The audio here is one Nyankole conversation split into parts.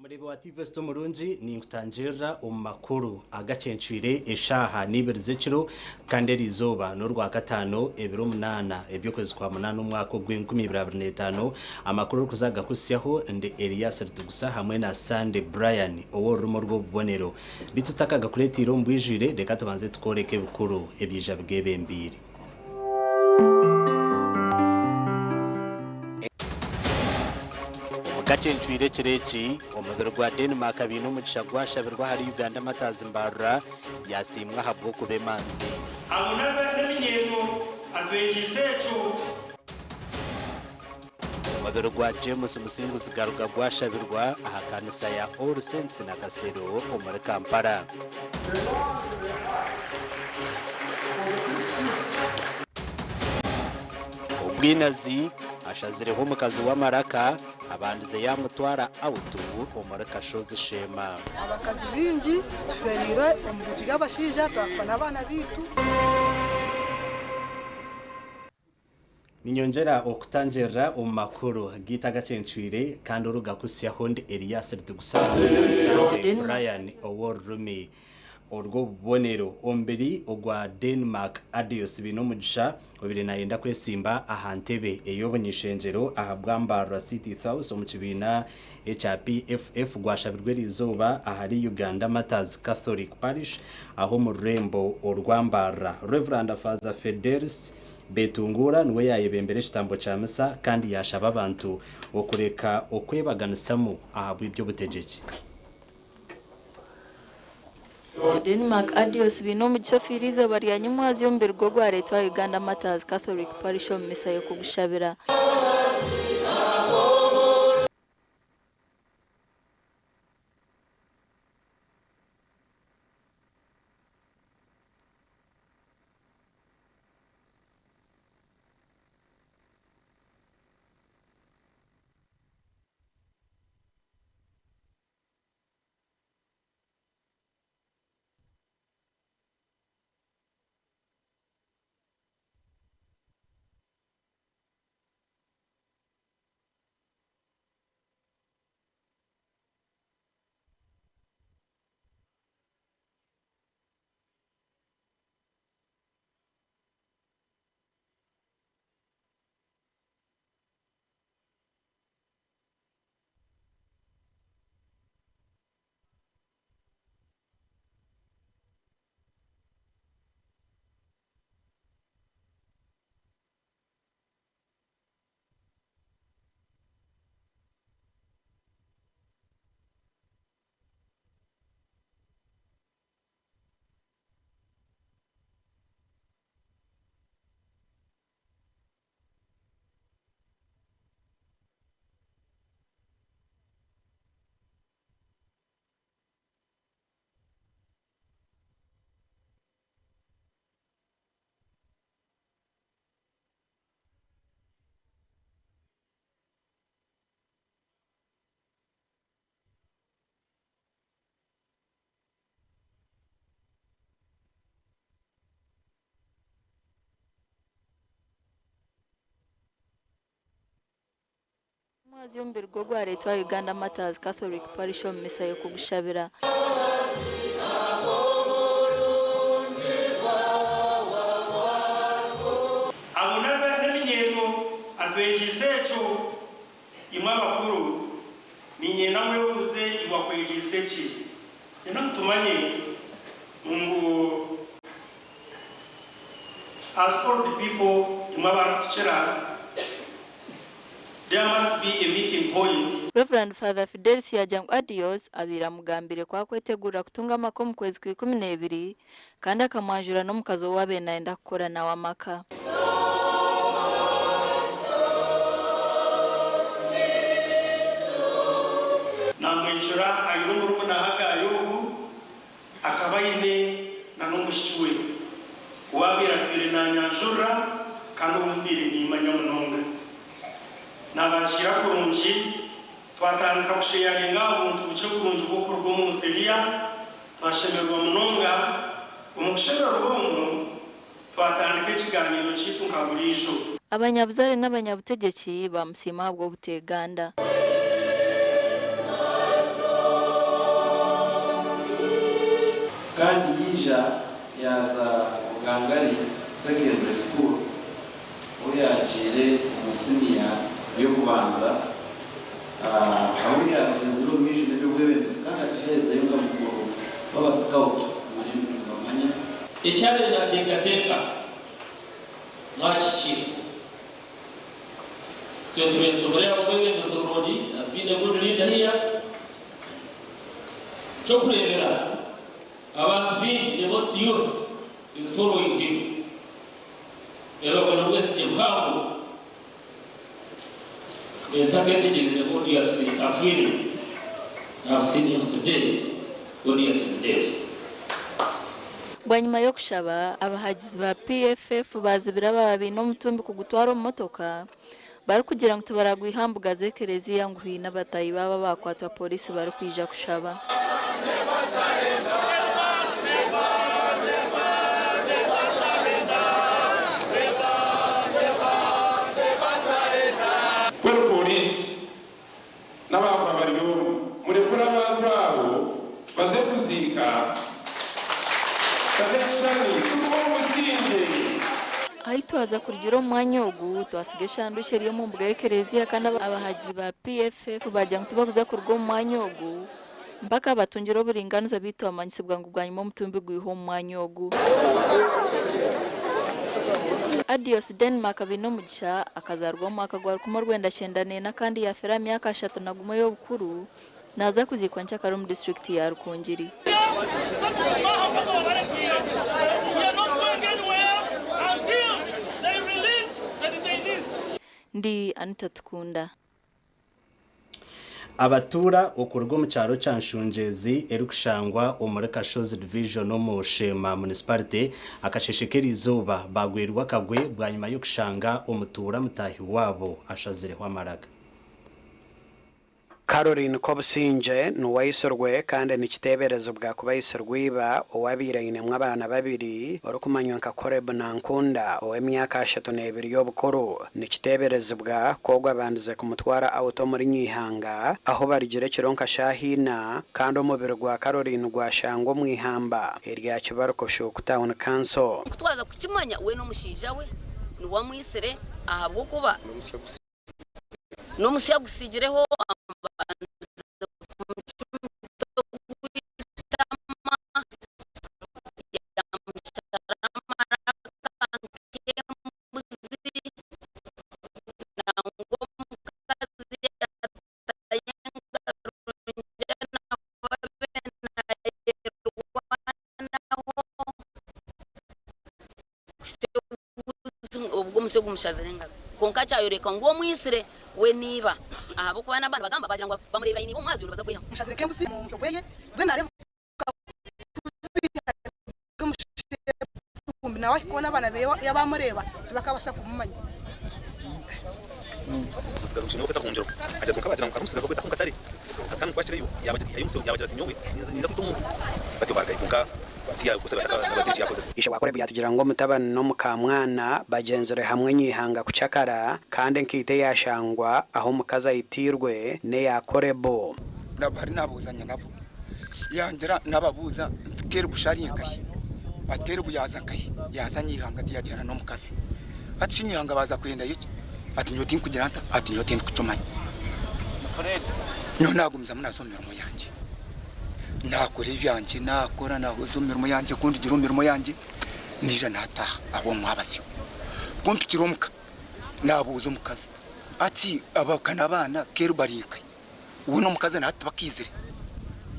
Mureebi wa TV West omurungi, ninkutangirira omu makuru agacencwire eshaaha n'ibiri z'ekiro kandi eriizooba n'orwakataano ebiro munaana eby'okwezi kwa munaana omwaka ogw'enkumi ibiri abiri n'etaano. Amakuru orikuza kugakuhitsyaho ndi Elias Ritugusa hamwe na Sunday Brian ow'orurimi orw'obubonero. Beitu tutakagakureeteire omu bwijwire, reka tubanze tukworeke ebikuru ebyaija bigeebembeire. Omu kacencwire ekiro eki, omubiri gwa Denmark Bainomugisha gwashabirwa ahari Uganda Martyrs Mbarara yasiimwa ahabw'okuba emanzi. Abo n'eminyeeto atwegyeise ekyo. Omubiri gwa James Musinguzi Garuga gwashabirwa aha kanisa ya All Saints Nakasero omuri Kampala. Obwinazi, Ashazireho omukazi w'amaraka abandize yaamutwara out omuri Kashozi Sheema. Abakazi baingi tufeereire omu bintu by'abashaija twafa n'abaana baitu. Ninyongyera okutangirira omu makuru gaitu agacencwire kandi orugakutsyaho ndi Elias Rutigusa Sunday Brian ow'orurimi orw'obubonero. Omubiri ogwa Denmark Adios Bainomugisha obaire nayenda kwesimba aha ntebe ey'obunyishengyero ahabwa Mbarara City South omu kibiina ekya PFF gwashabirwe eriizooba ahari Uganda Martyrs Catholic Parish aho omu rurembo orwa Mbarara. Rev. Father Fedelis Betunguura niwe yaayebembera ekitambo kya misa kandi yaashaba abantu okureka okwebaganisamu ahabw'eby'obutegyeki. Denmark Adios Bainomugisha ofiire eizooba rya nyimwazyo omubiri gwe gwareetwa aha Uganda Martyrs Catholic Parish omu misa y'okugushabira. Omwazyo omubiri gwe gwareetwa aha Uganda Martyrs Catholic Parish omu misa y'okugushabira. Abo n'eminyeeto atwegyeise ekyo. Imwe abakuru, niinyenda mwebuuze iwe akwegyeise ki? Nyenda ngu tumanye ngu as old people, imwe abarikutukira, there must be a meeting point. Rev. Father Fidelis yaagira ngu Adios abaire amugambiire ku akwetegurira kutunga amaka omu kwezi kwa Ikumineebiri kandi akamwanjura n'omukazi ou abaire naayenda kukora nawe amaka. Naamwecura aine omurumuna Hagaayi ogu akaba aine na n'omwishiki we, owaabaire atwire naanyanjurira kandi ou mbaire nimmanya munonga. Naabakiira kurungi, twatandika kusheyaringa aha buntu bukye burungi bw'okuruga omu nsi eriya. Twashemererwa munonga. Omu kushemererwa omwo, twatandika ekigaaniiro kyaitu nka buriijo. Abanyabuzaare n'abanyabutegyeki baamusiima ahabw'obuteeganda. Kandi yaija yaaza Bugangari Secondary School ahu yaagiire omu siniya y'okubanza ahu yaagyenzire omu maisho n'eby'obwebembezi kandi akaheerezayo nka mukuru w'abasikautu manya nibamanya. Eki abaire naateekateeka mwakihikiiriza. Itwe tubaire nitumureeba nk'omwebembezi murungi, has been a good leader here. Ky'okureebera, abantu baingi, the most youth is following him. Reero obwo n'obwesigye buhango. Ntakeetegyerize ngu Odious afiire, I have seen him today, Odious is dead. Bwanyima y'okushaba, abahagizi ba PFF baazibira abaaba baine omutumbi kugutwara omu motoka barikugira ngu tibaragwiha aha mbuga z'ekereziya ngu haine abataahi baabo abaakwatwa pooriisi barikwija kushaba. Mbwenu pooriisi n'abaakura bari omwe, murekure abantu abo baze kuziika n'ekishushani tugume omu busingye. Ahi twaza kurugira omu mwanya ogu, twasiga eshanduukye eri omu mbuga y'ekereziya kandi abahagizi ba PFF baagira ngu tibakuza kuruga omu mwanya ogu mpaka batungire oburinganiza beitu twamanyisibwa ngu bwanyima omutumbi gwihwa omu mwanya ogu. Adios Denmark Bainomugisha akazaarwa omu mwaka gwa 1994 kandi yaafeera aha myaka 31 y'obukuru, naaza kuziikwa nkyakare omu disiturikiti ya Rukungiri. Ndi Anita Tukunda. Abatuura okuruga omu kyaro kya Nshungyezi erikushangwa omuri Kashozi Division omu Sheema Municipality akasheeshe k'eriizooba baagwirwa akagwe bwanyima y'okushanga omutuura mutaahi waabo ashazireho amaraga. Caroline Kobusingye niwe aitsirwe kandi nikiteeberezibwa kuba aitsirwe iba ou abaire ainemu abaana babiri orikumanywa nka Caleb Nankunda ow'emyaka 32 y'obukuru. Nikiteeberezibwa ku ogwo abandize kumutwara out omuri Nyeihanga ahu barugire ekiro nka shaaha ina kandi omubiri gwa Caroline gwashangwa omu ihamba erya Kibariko Shuuku Town Council. Ku twaza kukimanya we n'omushaija we niwe amwitsire ahabw'okuba n'omusya agutsigireho abandize kumucumita ogw'eitama yaamushara amaraka nk'embuzi nangwa omukazi yatayo engaro nawe abe naayerwanaho kuhitsya obu omusyo gumushazire engaro. Kwonka kyayoreka ngu omwitsire we n'iba ahabw'okuba n'abaana nibagamba baagira ngu bamureebire aine iba omumwazi nibaza kwehamu. Mushazire nk'embuzi omu mutwe gweye, mbwenu naareebeka kubi omu nawe ahika hoona abaana beye yaaba amureeba tibakabaasa kumumanya. Omutsigazi gushemereire kweta buhungiro. Agira ati, Kwonka baagira ngu hariho omutsigazi orikweta Hunkatare. Ati, Kandi ku ahikireyo, yaabagira ati, Nyowe ninza kwita omuntu. Batyo baarugayo, kwonka tiyakozire batagira eki yaakozire. Ishe wa Korebu yaatugira ngu omutabani n'omukaamwana bagyenzire hamwe nyeihanga kucakara, kandi enkaito eyaashangwa ahu omukazi aitiirwe n'eya Korebu. Hari naabuuzanya nabo, yangira naababuuza nti, Kerubu shi ari nkahi? Ati, Kerubu yaaza nkahi? Yaaza nyeihanga tiyagyenda n'omukazi. Ati shi nyeihanga baaza kwendayo ki? Ati nyowe tinkugira nta? Ati nyowe tindikukimanya. Nyowe naagumizamu naaza omu mirimo yangye. Naakora ebyangye, naakora, naahweza omu mirimo yangye, ku ndigira omu mirimo yangye, naija naataaha aho omu mwabazyo. Ku mpikire omuka, naabuuza omukazi, ati abakana abaana Kerubu ari nkahi? We n'omukazi na hati tibakaizire.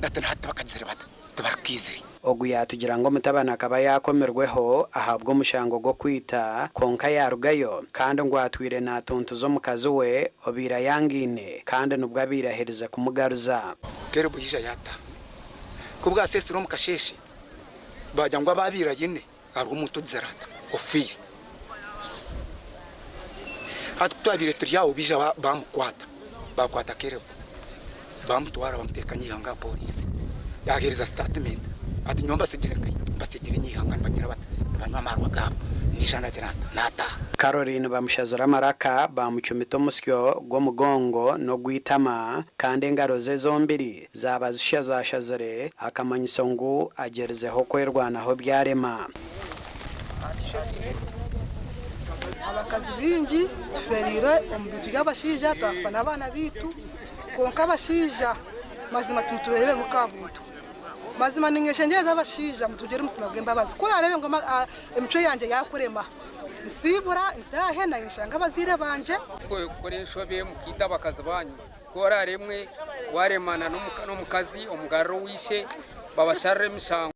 Ati na hati tibakagizire bata? Tibarakaizire. Ogu yaatugira ngu omutabani akaba yaakomirweho ahabw'omushango gw'okwita kwonka yaarugayo kandi ngu atwire naatuntuza omukazi we obaire ayangaine kandi nibwo abaire aherize kumugaruza. Kerubu yaija yaataha. Ku bwaseesire omu kasheeshe, baagira ngu abaabaire aine hariho omuntu ogizire ata? Ofiire. Hati ku twabaire turi aho baija baamukwata, baakwata Kerubu baamutwara bamuteeka nyeihanga aha pooriisi. Yaaheereza sitaatimenti ati, Nyowe mbatsigire nkahi? Mbatsigire nyeihanga nibagira bata? Nibanywa amaarwa gaabo. Naija nagira nta, naataaha. Caroline bamushazire amaraka, baamucumita omusyo gw'omugongo n'ogw'eitama kandi engaro ze zombiri zaaba zishazashazire, akamanyiso ngu agyerizeho kwerwanaho byarema. Abakazi baingi tuferiire omu bintu by'abashaija twafa n'abaana baitu kwonka abashaija mazima timutureebemu ka buntu. Mazima niinyeshengyereza abashaija mutugirire omutima gw'embabazi. Ku oraareebe ngu emicwe yangye yaakurema, nsiibura ntaahe naanye nshange abazaire bangye. Kukora enshobe mukaita abakazi baanyu. Ku oraaremwe waaremana n'omukazi omugarure owa ishe, babasharire emishango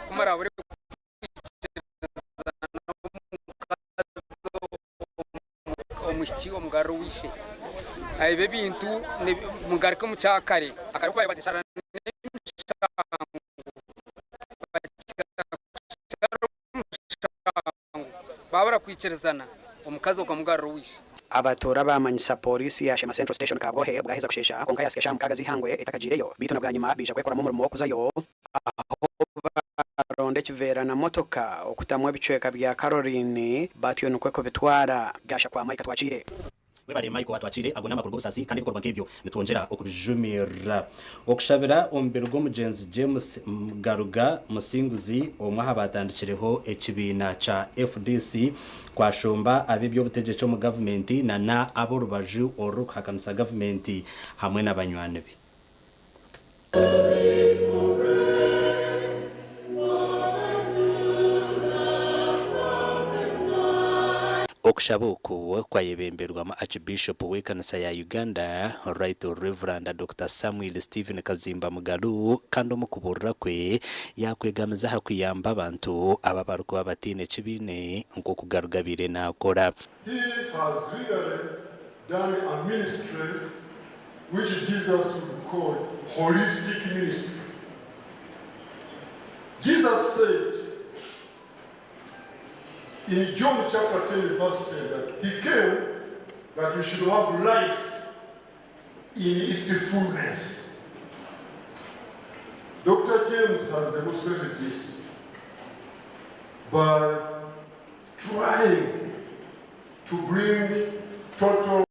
ku muraabure kwikirizana n'omukazi omwishiki omugarure owa ishe. Ebi ebintu mugaruke omu kyakare, akare ku baabaire bagishara n'emishango, bakishara omushango baabura kwikirizana omukazi okamugarura owa ishe. Abatuura baamanyisa Pooriisi ya Sheema Central Station Kabwohe bwaheza kusheesha kwonka yaasika eshaaha mukaaga z'eihangwe etakagiireyo beitu na bwanyima baija kwekoramu omurimo kuzayo aho baaronda ekiveera na motoka okutamu ebicweka bya Caroline batyo nikwo kubitwara. Gashakwa Mike Atwakiire. Webare Michael Atwakiire, ago n'amakuru g'obusaasi kandi ebikorwa nk'ebyo nitwongyera okubijumirira. Okushabira omubiri gw'omugyenzi James Mugaruga Musinguzi omwe aha baatandikireho ekibiina kya FDC kwashomba ab'eby'obutegyeki omu gavumenti na na ab'orubaju orurikuhakanisa gavumenti hamwe na banywani be. Okushaba oku kwayebemberwamu Archbishop w'ekanisa ya Uganda, Right Rev. Dokita Samuel Stephen Kazimba Mugalu kandi omu kubuurira kwe yaakwegamiza aha kuyamba abantu aba abarikuba bataine ki baine nk'oku Garuga abaire naakora. He has really done a ministry which Jesus would call holistic ministry. Jesus said in John chapter 10 verse 10 that he came that we should have life in its fullness. Dr. James has demonstrated this by trying to bring total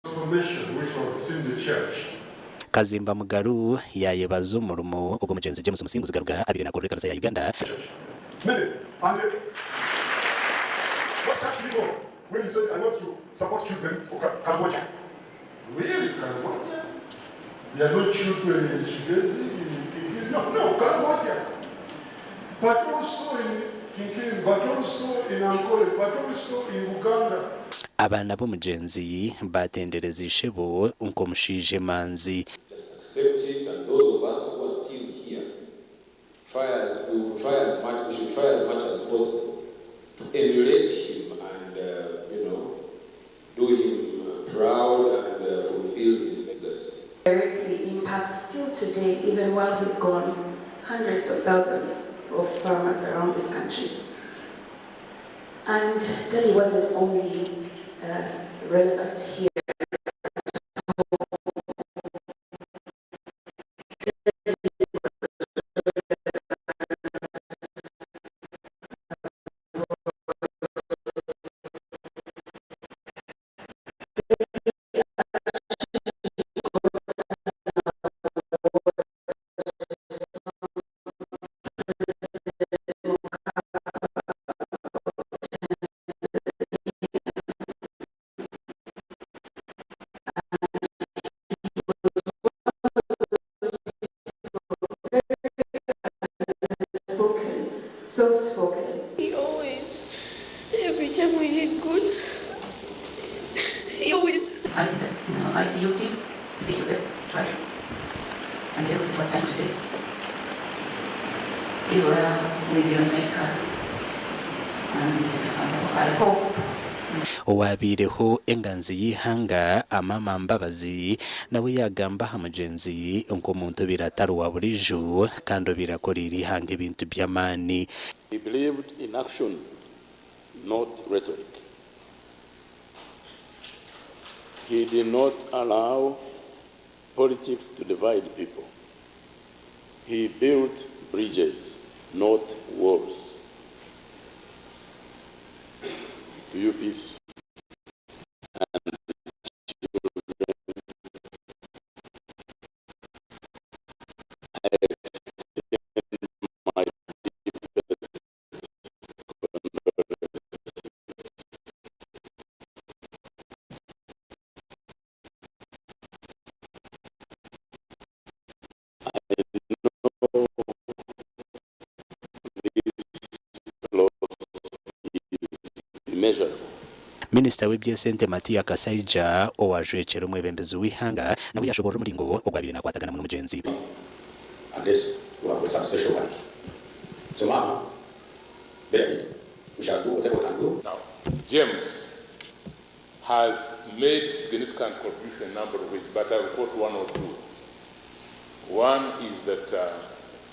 transformation which was in the church. Kazimba Mugalu yaayebaza omurimo ogu omugyenzi James Musinguzi Garuga abaire naakorera ekanisa ya Uganda. Many. And what touched me more when he said, I want to support children for Cambodia. Really, Cambodia? There are no children in Kigezi, in Kinkizi. No, no, Cambodia. But also in Kinkizi, but also in Ankole, but also in Uganda. Abaana b'omugyenzi baatendereza ishebo nk'omushaija emanzi. Just accept it, and those of us who are still here, try as we will try as much, we should try as much as possible to emulate him and do him proud and fulfill his legacy. Directly impacts still today, even while he's gone, hundreds of thousands of farmers around this country. And Daddy wasn't only relevant here. Spoken, soft spoken. He always, every time we did good, he always. I, the ICU team did your best, try until it was time to say, be well with your maker. And I hope Owabaireho enganzi y'eihanga, Amama Mbabazi nawe yaagamba aha mugyenzi nk'omuntu obaire atari wa buriijo kandi obaire akoreire eihanga ebintu by'amaani. He believed in action, not rhetoric. He did not allow politics to divide people. He built bridges, not walls. To you, peace and children, I extend my deepest condolences. I know this loss is immeasurable. Minisita w'eby'esente Matia Kasaija owajwekyera omwebembezi w'eihanga nawe yashoboorora omuringo ogu abaire nakwataganamu n'omugyenzi. Unless we have got some special money. So, Mama, bear it. We shall do whatever we can do. Now, James has made significant contribution in a number of ways, but I will quote one or two. One is that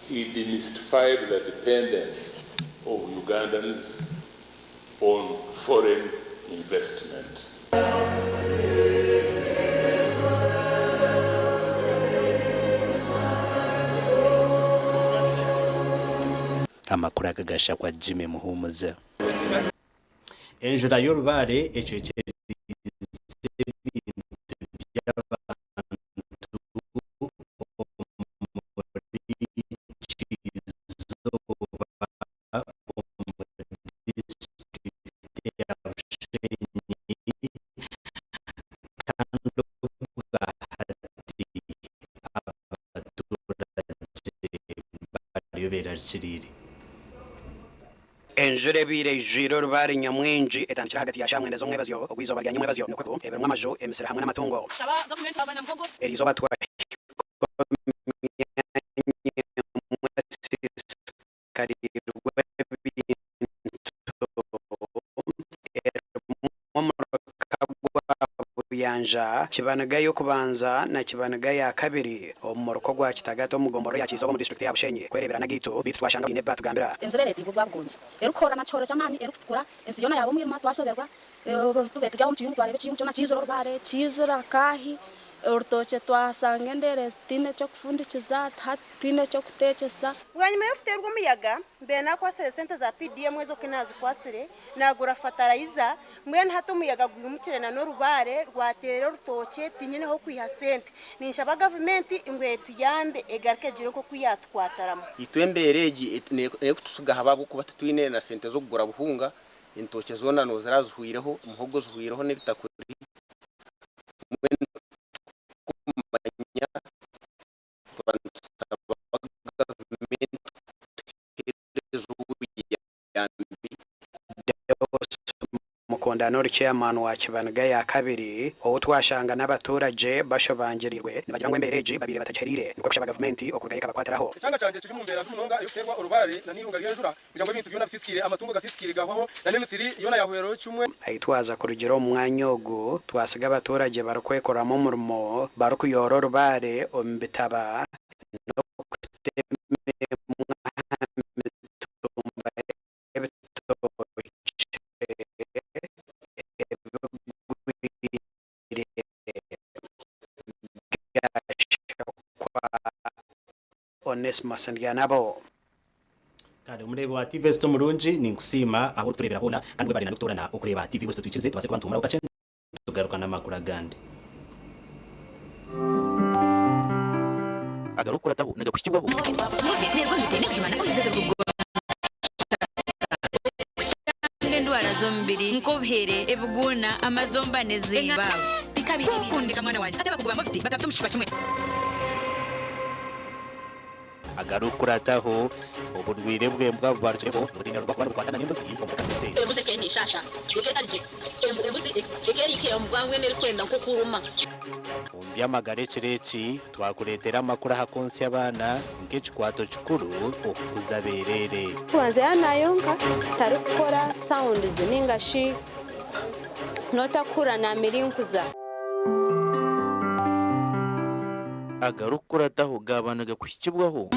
he demystified the dependence of Ugandans on foreign investment. Amakuru aga gashakwa Jimmy Muhumuza. Enjura y'orubaare ecwekyereize ebintu by'abantu omuri Kizooba omu disiturikiti ya Bushenyi kandi obwahati abaturage bariyo berarikiriire. Enjura ebaire eijwire orubaare nyamwingi etandikire ahagati ya shaaha mwenda z'omwebazyo ogw'eizooba rya nyimwebazyo nikwo ebirimu amaju, emisiri hamwe n'amatungo. Eriizooba twahika omu myanya emwe esiisikariirwe ebintu erimu omuruka gwa Buyanja, Kibaniga y'okubanza na Kibaniga ya kabiri omu muruka ogwa Kitagata omu gomborora ya Kiizooba omu disiturikiti ya Bushenyi kwereebera n'agaitu beitu twashanga baine ebi baatugambira. Enjura ereeteibwe obwabugongi erikuhoora na kihoro ky'amaani erikutukura ensi yoona yaaba omwirima twashoberwa tube turi aho omu kiyungu twareeba ekiyungu kyona kiizura orubaare. Kiizura kaahi orutookye twahasanga endeere tihaine ky'okufundikiza tihaine ky'okuteekyesa. Bwanyima y'okuteerwa omuyaga, mbaire naakwasire esente za PDM ezo ku naazikwasire, naagura fatarayiza, mbwenu hati omuyaga gwimukire na n'orubaare rwateera orutookye tinyine h'okwiha sente. Ninshaba gavumenti ngu etuyambe egaruke egire nk'oku yaatukwataramu. Itwe embeera egi n'erikutusiga ahabw'okuba titwine na sente z'okugura buhunga, entookye zoona nooziraba zihwireho, muhogo zihwireho n'ebitakuri, mbwenu titukumanya twaba nitusaba gavumenti kutuheereza obuyambi. Deus Mukundana ori Chairman wa Kibaniga ya kabiri ou twashanga n'abaturagye bashobangiriirwe nibagira ngu embeera egi babaire batagiheriire nikwo kushaba gavumenti okurugayo ekabakwatiraho. Ekyanga kyangye kiri omu mbeera mbi munonga ey'okuteerwa orubaare na n'eirunga ry'enjura kugira ngu ebintu byona bisiisikaire, amatungo gasiisikaire gahwaho na n'emisiri yoona yahweraho kimwe. Ahi twaza kurugira omu mwanya ogu, twasiga abaturagye barikwekoramu omurimo barikuyoora orubaare omu bitaba n'okutema emwe aha mitumba y'ebitookye ebigwire byashakwa Onesmus Ndyanabo. Kare omureebi wa TV West omurungi, ninkusiima ahabw'okutureebera hoona kandi webare na n'okutoorana okureeba TV West. Twikirize tubaase kuba nituhumuraho kakye tugaruka n'amakuru agandi. Agarikukurataho nigakuhikibwaho. Endwara z'omubiri nk'obuhere, ebiguuna, amazomba n'ezimba. Kukundika mwana wangye. Hati abakugu ba Moviti bakabita omu kicupa kimwe. Agarikukurataho, oburwaire bw'embwa bubarukireho nibutiinirwa kuba nibukwatana n'embuzi omuri Kasese. Embuzi ekeye neshasha, eka etari gye. Embuzi eka eri nk'embwa mbwenu erikwenda nk'okuruma. Omu by'amagara ekiro eki, twakureetera amakuru aha kwontsya abaana nk'ekikwato kikuru okukuza abeereere. Kubanza yaaba naayonka tarikukora sounds ninga shi n'otakuhurira naamirinkuza. Agarikukurataho gaaba nigakuhikibwaho.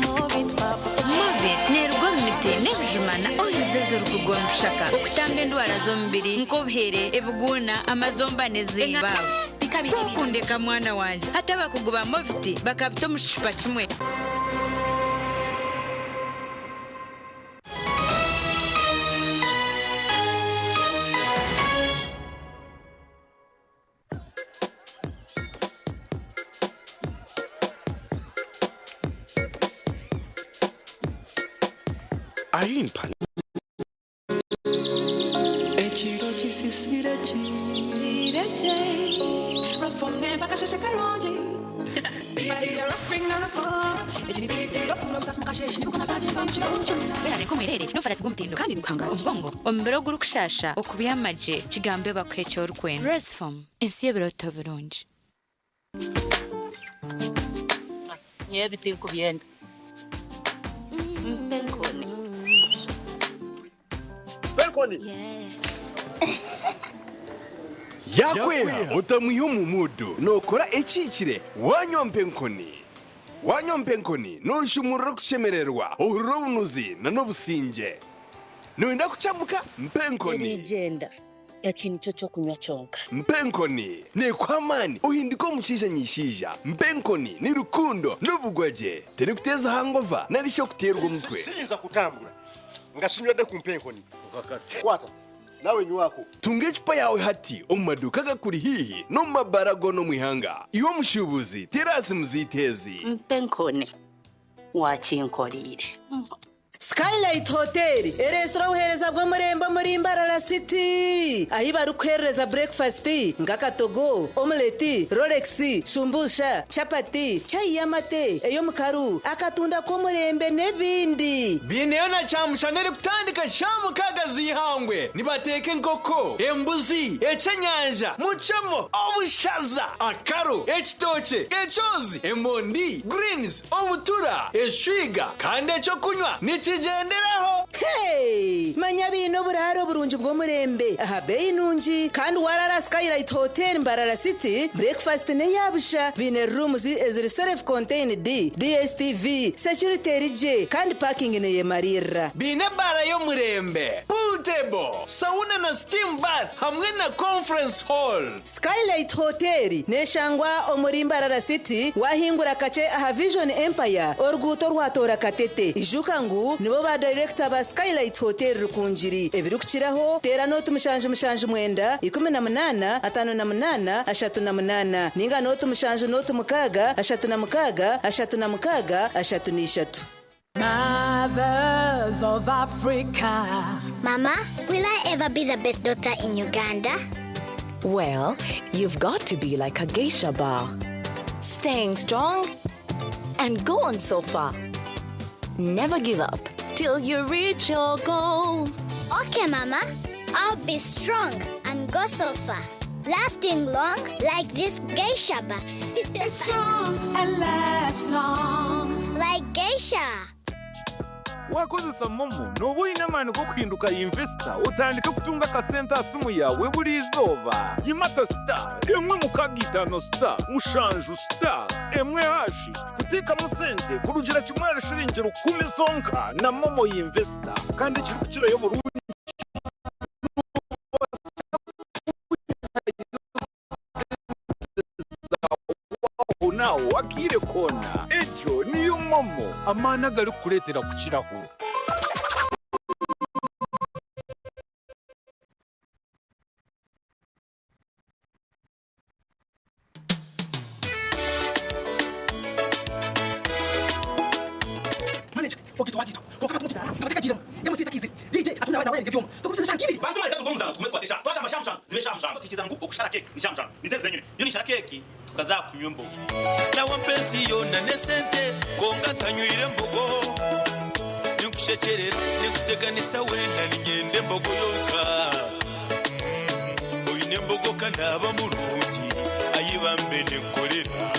Movit neeruga omu miti n'ebijuma na oils ezirikuruga omu bishaka okutamba endwara z'omubiri nk'obuhere, ebiguuna, amazomba n'eziiba. Ku okundeka mwana wangye, hati abakugu ba Movit bakabita omu kicupa kimwe. Arimpa. Ekiro kisisire kirekye Omubiri ogurikushasha, okubyama gye, kigambe bakuhe eki orikwenda. Rosefom, ensi y'ebirooto birungi. Nyowe ebi tinkubyenda. Mpa enkoni. Mpa enkoni. Yakweha otamwiha omu muudu nookora ekihikire waanywa mpa enkoni. Waanywa mpa enkoni nooshumurura okushemererwa, ohurira obunuzi n'obusingye. Nooyenda kucamuka? Mpa enkoni. Eriigyenda, eki nikyo ky'okunywa kyonka. Mpa enkoni neekuha amaani ohinduke omushaija nyishaija. Mpa enkoni ni rukundo n'obugwagye. Terikuteeza hangova nari shi okuteerwa omutwe. Siyinza kutambura nga sinywedde ku mpa enkoni. Kwata nawe nywako. Tunga ecupa yaawe hati omu maduuka agakuri haihi n'omu mabaara goona omu ihanga. Iwe omushuubuzi, teera aha simu zaitu ezi. Mpa enkoni, waakinkoreire. Skylight Hotel ereetsire obuheereza bw'omurembe omuri Mbarara City ahi barikukuheerereza burekifasiti nk'akatogo, omuleti, rolex, shumbusha, chapati, chai y'amate, ey'omukaru, akatunda k'omurembe n'ebindi. Baineyo na kyamushana erikutandika shaaha mukaaga z'eihangwe. Nibateeka enkoko, embuzi, eky'enyanja, mucemo, obushaza, akaro, ekitookye, ekyozi, emondi, greens, obutura, eshwiga kandi eky'okunywa nikigyenderaho. Hey! Manya baine oburaaro burungi bw'omurembe aha beeyi nungi kandi waraara aha Skylight Hotel Mbarara City, breakfast n'eya busha. Baine rooms eziri self contained, DSTV, security eri gye kandi parking neyemariirira. Baine ebaara y'omurembe, pool table, sauna na steam bath hamwe na conference hall. Skylight Hotel neshangwa omuri Mbarara City wahingura kakye aha Vision Empire oruguuto orwatoora Katete. Ijuka ngu nibo ba dayirekita ba Skylight Hotel Rukungiri. Ebirikukiraho teera nooti mushanju mushanju mwenda, 18, 58, 38 ninga nooti mushanju nooti mukaaga, 36, 36, 33. Mothers of Africa. Mama, will I ever be the best daughter in Uganda? Well, you've got to be like a geisha bar. Staying strong and go on so far. Never give up till you reach your goal. Okay, Mama. I'll be strong and go so far. Lasting long like this geisha bar. It's strong and lasts long. Like geisha. Wakozesa MoMo nooba oine amaani g'okuhinduka invesita otandike kutunga akasente aha simu yaawe buri izooba. Yimata star emwe mukaaga itaano star mushanju star emwe hashi kuteekamu sente kurugira kimwe ahari shiringi rukumi zonka na MoMo Yinvesita. Kandi ekirikukirayo oburungi noobaasa kwihayo sente zaawe ahonaaho akaire koona. Egyo niyo MoMo, amaani agarikukureetera kukiraho. Ngu okushara keeki ni shaaha 7. Nizo ezi zenyine. Nyowe ninshara keeki tukaza kunywa embogo. Nawe ampa ensi yoona n'esente kwonka ntanywire mbogo. Ninkushekyerera, ninkuteganisa weena niinyenda embogo yonka. Oine embogo ka naaba murungi, ai bambe ninkukorera.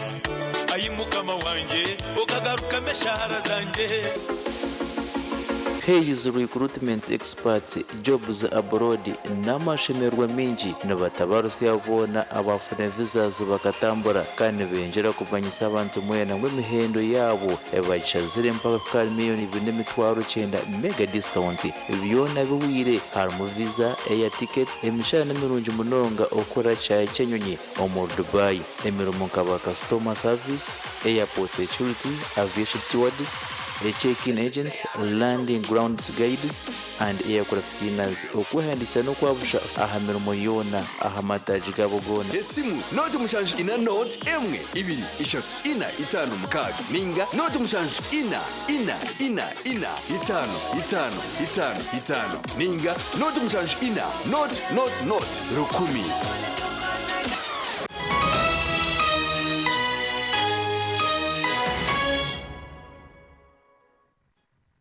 Ai Mukama wangye, okagarukamu eshaara zangye. Hays Recruitment Experts Jobs Abroad n'amashemererwa maingi nibatabarusya boona abaafuna visas bakatambura kandi nibengyera kumanyisa abantu mwena ngu emihendo yaabo bagishazire mpaka kuhika ahari miriyoni ibiri n'emitwaro kyenda mega discount byona bihweire harimu visa, air ticket, emishara nimirungi munonga okukora kishaayi ky'enyonyi omuri Dubai, emirimo nka ba customer service, airport security, aviation stewards, check-in agents, landing grounds guides and aircraft cleaners. Okwehandiikisa n'okwabusha aha mirimo yoona aha mataagi gaabo goona. Esimu, nooti 7 4 nooti 1 2 3 4 5 6 ninga nooti 7 4 4 4 4 5 5 5 5 ninga nooti 7 4 nooti nooti nooti 1000.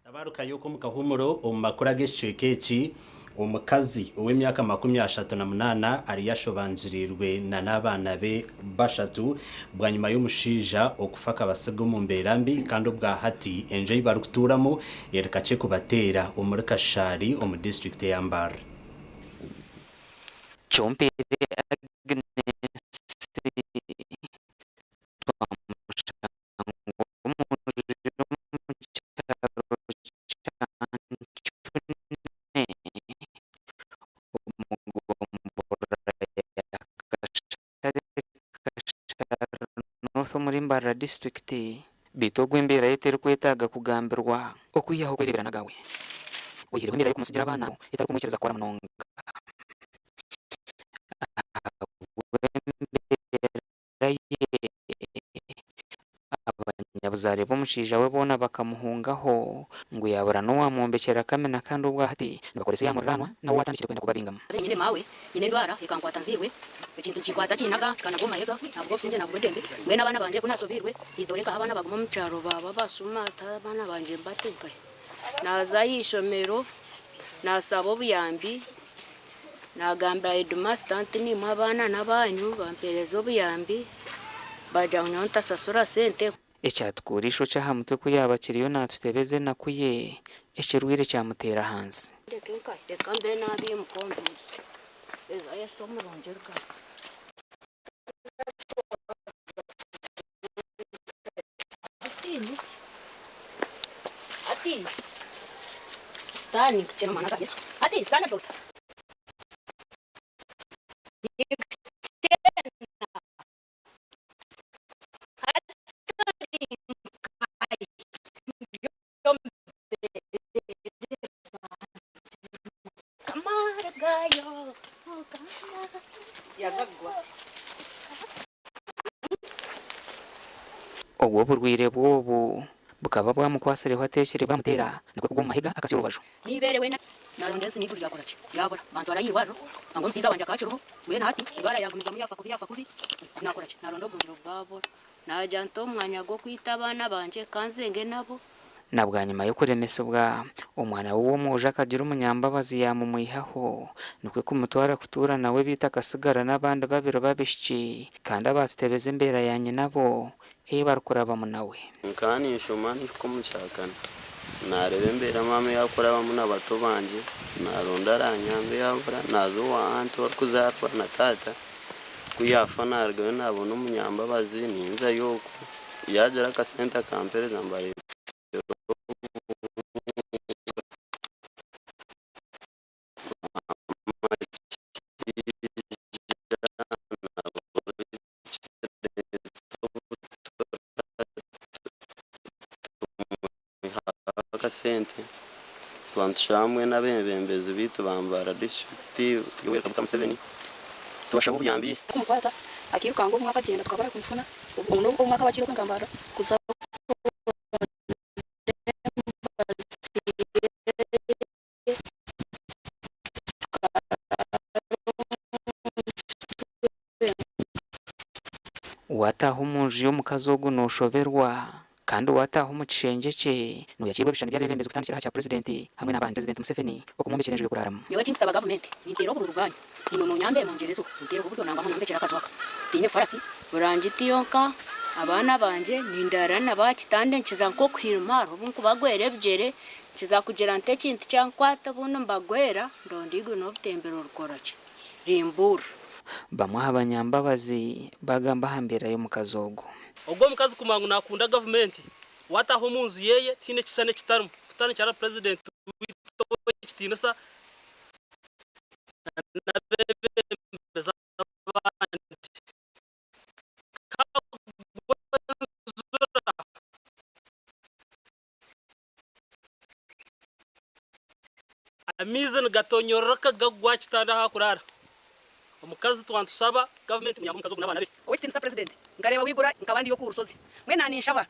Tabarukayo omu kahuumuro omu makuru ag'ekicweka eki omukazi ow'emyaka 38 ariyo ashobangirirwe na n'abaana be bashatu bwanyima y'omushaija okufa akabasiga omu mbeera mbi kandi obwa hati enju ei barikutuuramu eri kakye kubateera omuri Kashari omu disiturikiti eya Mbarara. Kyompire Agnes twamushanga omu nju y'omu kyaro kya Ncune omu gomborora ya Kashare Kashari North omuri Mbarara disiturikiti beitu ogu embeera ye terikwetaaga kugambirwa okwihaho okwereebera n'agaawe oihireho embeera y'okumutsigira abaana etarikumwikiriza kukora munonga ahabw'embeera ye. Abanyabuzaare b'omushaija we boona bakamuhungaho ngu yaabura n'owamwombekyera kamina kandi obwa hati nibakoresa eya muriraanwa nawe owaatandikire kwenda kubabingamu. Nyine maawe, nyine endwara ekankwata nziirwe, ekintu nikinkwata kinnaga kikanaga omu mahega, nabugwa obusingye nabugwa edembe, mbwenu abaana bangye ku nasobiirwe nintore nkaha abaana baguma omu kyaro baaba abasuma hati abaana bangye mbate nkahi? Naaza aha ishomero naasaba obuyambi, naagambira heedimasita nti niimwe abaana n'abaanyu bampeereza obuyambi baagira ngu nyowe ntasasura sente. Ekyatukuura eishokye aha mutwe ku yaaba akiriyo naatutebeza enaku ye, ekirwaire kyamuteera ahansi. Ndeke nkahi? Reka mbe naabi omukondo eza Yesu omurungi rugamba. Obwo oburwaire bw'obu bukaba bwamukwatsireho ateekire bwamuteera, nikwo kugwa omu mahega akatsya orubaju. Nibeere weena naronda ensi n'eiguru ryakora ki? Ryabura. Bantwara aha irwariro ngu omusaiza wangye akaba akiriho, mbwenu hati endwara yagumizamu yaafa kubi yaafa kubi, naakora ki? Naronda obuhungiro bwabura. Naagira nti omu mwanya gw'okwita abaana bangye ka nzenge nabo. Na bwanyima y'okuremesibwa, omwana we w'omwojo akagira omunyambabazi yaamumwihaho, nikwo kumutwara kutuura nawe beitu akatsigara n'abandi babiri b'abaishiki kandi abaatutebeza embeera ya nyinabo ei barikurabamu nawe. Nkaba ninshoma nihika omu kyakana, naareeba embeera maama ei arikurabamu na bato bangye, naaronda aranyambe yaabura, naaza owa anti orikuzaarwa na taata, ku yaafa naarugayo naabona omunyambabazi ninzayo okwo, yaagira akasente akampereza mbareetera obuhunga. Akasente twaba nitushaba hamwe n'abeebembezi baitu ba Mbarara disiturikiti Yoweri Kaguta Museveni tubashaba obuyambi. Kumukwata akirukanga obumwe akagyenda tukaba barikumufuna obumwe akaba akiri okwe nka Mbarara kuza kuronda emibazi ye tukarara omu nju. Waataaha omu nju y'omukazi ogu nooshoberwa kandi waataaha omu kishengye kye nooyakiirwa ebishushani by'abeebembezi kutandikira aha kya Purezidenti hamwe n'abandi Purezidenti Museveni okumwombekyera enju y'okuraaramu. Nyowe ekinkusaba gavumenti ninteera obururu bwanyu imwe munyambe mungyerezo munteereho oburyo nangwa munyombekere akaju aka tiine farasi. Burangiti yonka abaana bangye nindaara nabo aha kitanda nkiza nk'okuhirima hariho obu nkubagwera ebigyere nkiza kugira nti ekintu kyankwata obundi mbagwera ndonda eiguru n'obutembero rukora ki rimbuurira. Bamwe aha banyambabazi baagamba aha mbeera y'omukazi ogu. Ogwo omukazi kumanya ngu nakunda gavumenti, wataha omunju yeye tihaine ekishushani ekitarimu, kutandikira ahari purezidenti waitu ow'ekitiinisa n'abeebembezi abandi. Kagwa enjura. Amaizi nigatonyororoka gagwa aha kitanda ahu arikuraara. Omukazi twaba nitusaba gavumenti kuyamba omukazi ogu n'abaana be. Ow'ekitiinisa Purezidenti, nkareeba wigura nkaba ndiyo oku rushozi. Mbwenu na ninshaba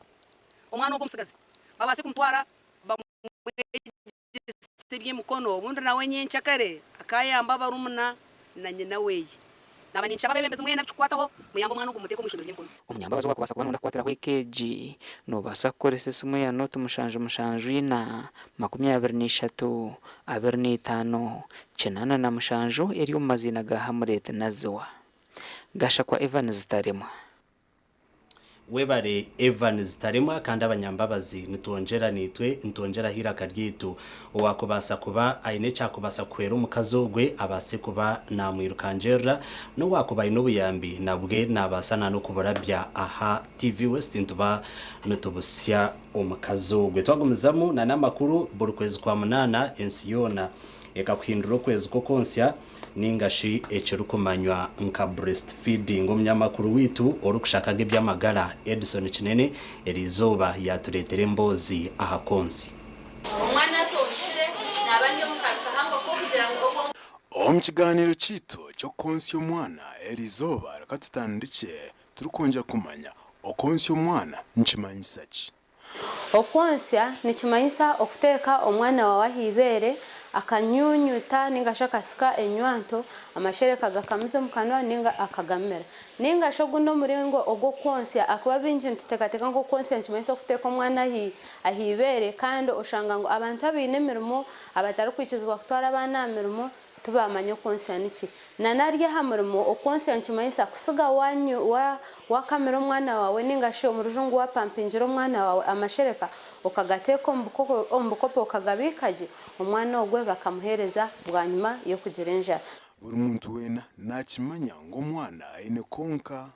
omwana ogwo omutsigazi babaase kumutwara bamwegyese eby'emikono obundi nawe nyenkyakare akaayamba abarumuna na nyina weye. Naaba ninkishaba abeebembezi mwena abikikukwataho muyambe omwana ogu mumuteeke omu ishomero ry'emikono. Omunyambabazi owaakubaasa kuba nooyenda kukwatiraho eka egi, noobaasa kukoresa esimu ya nooti 774 23 25 87 eri omu maziina ga Hamlet Naziwa. Gashakwa Evans Taremwa. Webare Evans Taremwa kandi abanyambabazi nitwongyera naitwe nitwongyeraho eiraka ryaitu. Owaakubaasa kuba aine ekyakubaasa kuhwera omukazi ogwe abaase kuba naamwirukangirira n'owaakuba aine obuyambi nabwe naabaasa n'okuburabya aha TV West nituba nitubusya omukazi ogwe. Twagumizamu n'amakuru buri kwezi kwa munaana ensi yoona ekakuhindura okwezi kw'okwontsya. Ninga shi ekirikumanywa nka breastfeeding. Omunyamakuru waitu orikushakaga eby'amagara, Edson Kinene, eriizooba yaatureetera emboozi aha konsi. Omwana atonsire naaba ari omu kabi kahango k'okugira ngu obwo. Omu kigaaniiro kyaitu ky'okwontsya omwana eriizooba reka tutandikye turikwongyera kumanya okwontsya omwana nikimanyisa ki. Okwonsya nikimanyisa okuteeka omwana waawe aha ibeere akanyunyuta ninga shi akasika enywanto, amashereka gakamuza omu kanwa ninga akagamira. Ninga shi ogundi omuringo ogw'okwonsya ahakuba baingi nituteekateeka ngu okwonsya nikimanyisa okuteeka omwana aha ibeere kandi oshanga ngu abantu abaine emirimo abatarikwikirizibwa kutwara abaana aha mirimo Tibaamanya okwonsya niki. Na nari aha murimo, okwonsya nikimanyisa kutsiga waakamira omwana waawe ninga shi omu rujungu waapampingira omwana waawe amashereka okagateeka omu bukopo okagabiika gye, omwana ogwe bakamuheereza bwanyima y'okugira enjara. Buri muntu weena naakimanya ngu omwana aine konka.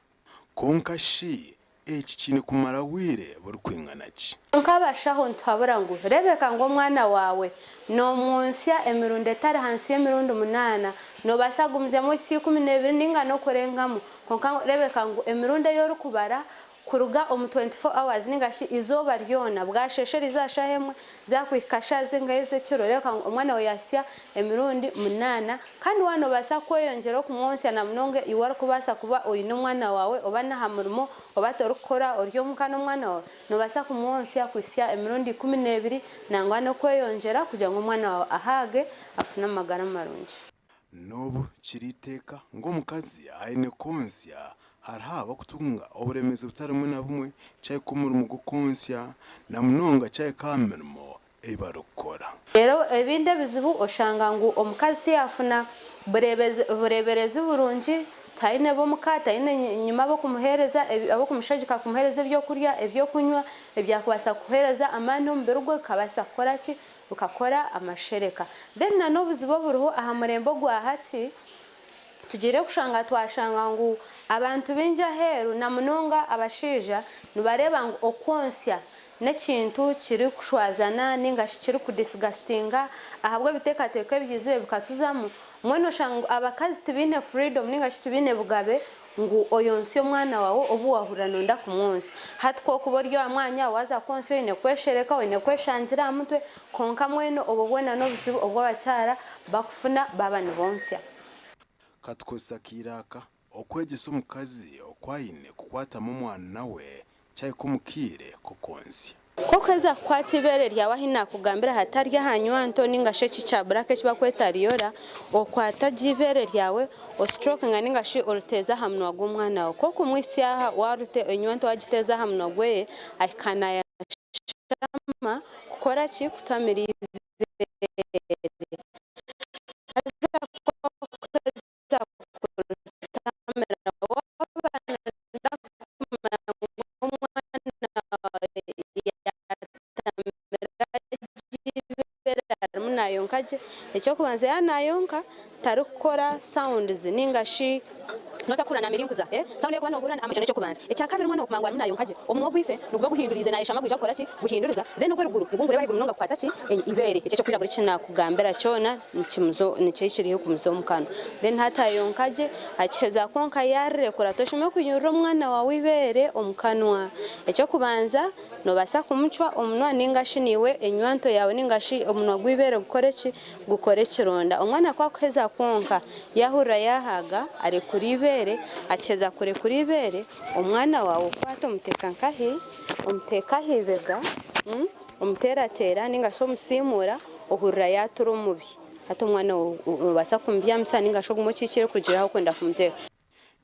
Kwonka shi eki kiine kumara bwire burikwingana ki? Kwonka abashaho nituhabura ngu, Reebeka ngu omwana waawe noomwontsya emirundi etari hansi y'emirundi munaana. Noobaasa kugumizamu ohitsye 12 nainga n'okurengamu, kwonka reebeka ngu emirundi ei orikubara kuruga omu 24 hours nainga shi eizooba ryona, bwasheesha eriizooba shaaha emwe, Zaakuhika shaaha zingahi ez'ekiro, reeba ngu omwana waawe yaahitsya emirundi munaana. Kandi waaba noobaasa kweyongyera okumwontsya na munonga iwe orikubaasa kuba oine omwana waawe oba n'aha murimo oba torikukora ori omuka n'omwana waawe, noobaasa kumwontsya kuhitsya emirundi 12 nangwa n'okweyongyera kugira ngu omwana waawe ahaage afune amagara marungi. N'obu kiri eiteeka ngu omukazi aine kwontsya, hariho abarikutunga oburemeezi butari bumwe na bumwe kyahika omurimo gw'okwontsya na munonga kyahika aha mirimo ei barikukora. Reero ebindi ebizibu oshanga ngu omukazi tiyafuna bureeberezi burungi, taine b'omuka, taine nyima ab'okumuheereza, ab'okumushagika kumuheereza ebyokurya, ebyokunywa, ebyakubaasa kuheereza amaani omubiri gwe kukabaasa kukora ki? Bukakora amashereka. Then na n'obuzibu oburiho aha murembe ogwa hati, tugiire kushanga twashanga ngu abantu baingi aheeru na munonga abashaija nibareeba ngu okwontsya n'ekintu kirikushwazana ninga shi kirikudisgustinga ahabw'ebiteekateeko ebyizire bikatuzamu. Mbwenu oshanga ngu abakazi tibaine freedom ninga shi tibaine bugabe Ngu oyontsye omwana waawe obu waahurira nooyenda kumwontsya. Hati ku orikuba ori aha mwanya, waaza kwontsya oine kweshereka, oine kweshangira aha mutwe, kwonka mbwenu obwo bwona n'obuzibu obu abakyara bakufuna baaba nibontsya. Ka tukozese akaire aka okwegyesa omukazi oku aine kukwatamu omwana we kyahika omu kaire k'okwontsya. Kokuheza kukwata ibere ryawe ahi nakugambira hatari aha nywanto ninga shi eki kya buraka eki bakweta areola, okwata gye ibere ryawe ostrokinga ninga shi oriteeza aha munwa gw'omwana waawe. Kokumwitsya aha warute enywanto wagiteeza aha munwa gweye ahika nayashama kukora ki? Kutamira ibere. Haza kokuheza kuritamira waaba noyenda kumanya ngu omwana waawe yatamira gye ibere arimu nayonka gye, eky'okubanza yaaba nayonka tarikukora sounds ninga shi notakura namira enkuza sound ei orikuba nohurira ekyo n'ekyokubanza. Ekyakabiri omwana waawe kumanya ngu arimu nayonka gye, omunwa ogwife niguba guhinduriize nayeshama gwija kukora ki? Guhinduriza then ogw'eruguru nigwo nigureeba ahaiguru munonga kukwata ki? Eibeere. Ekyo eky'okwiragura eki nakugambira kyona nikyo ekiri haihi kumuza omu kanwa. Then hati ayonka gye, akiheza kwonka yarirekura toshemereire kunyurura omwana waawe eibeere omu kanwa. Eky'okubanza Noobaasa kumucwa omunwa nainga shi naiwe enywanto yaawe nainga shi omunwa gw'eibeere gukore ki? Gukore ekironda. Omwana ku akuheza kwonka, yaahurira yaahaaga, arekura eibeere, akiheza kurekura eibeere, omwana waawe okwata omuteeka nkahi? Omuteeka aha ibega, omuteerateera nainga shi omusiimuura, ohurira yaatura omubi. Hati omwana waawe noobaasa kumubyamisa nainga shi ogume okiikire kurugiirira ahu orikwenda kumuteeka.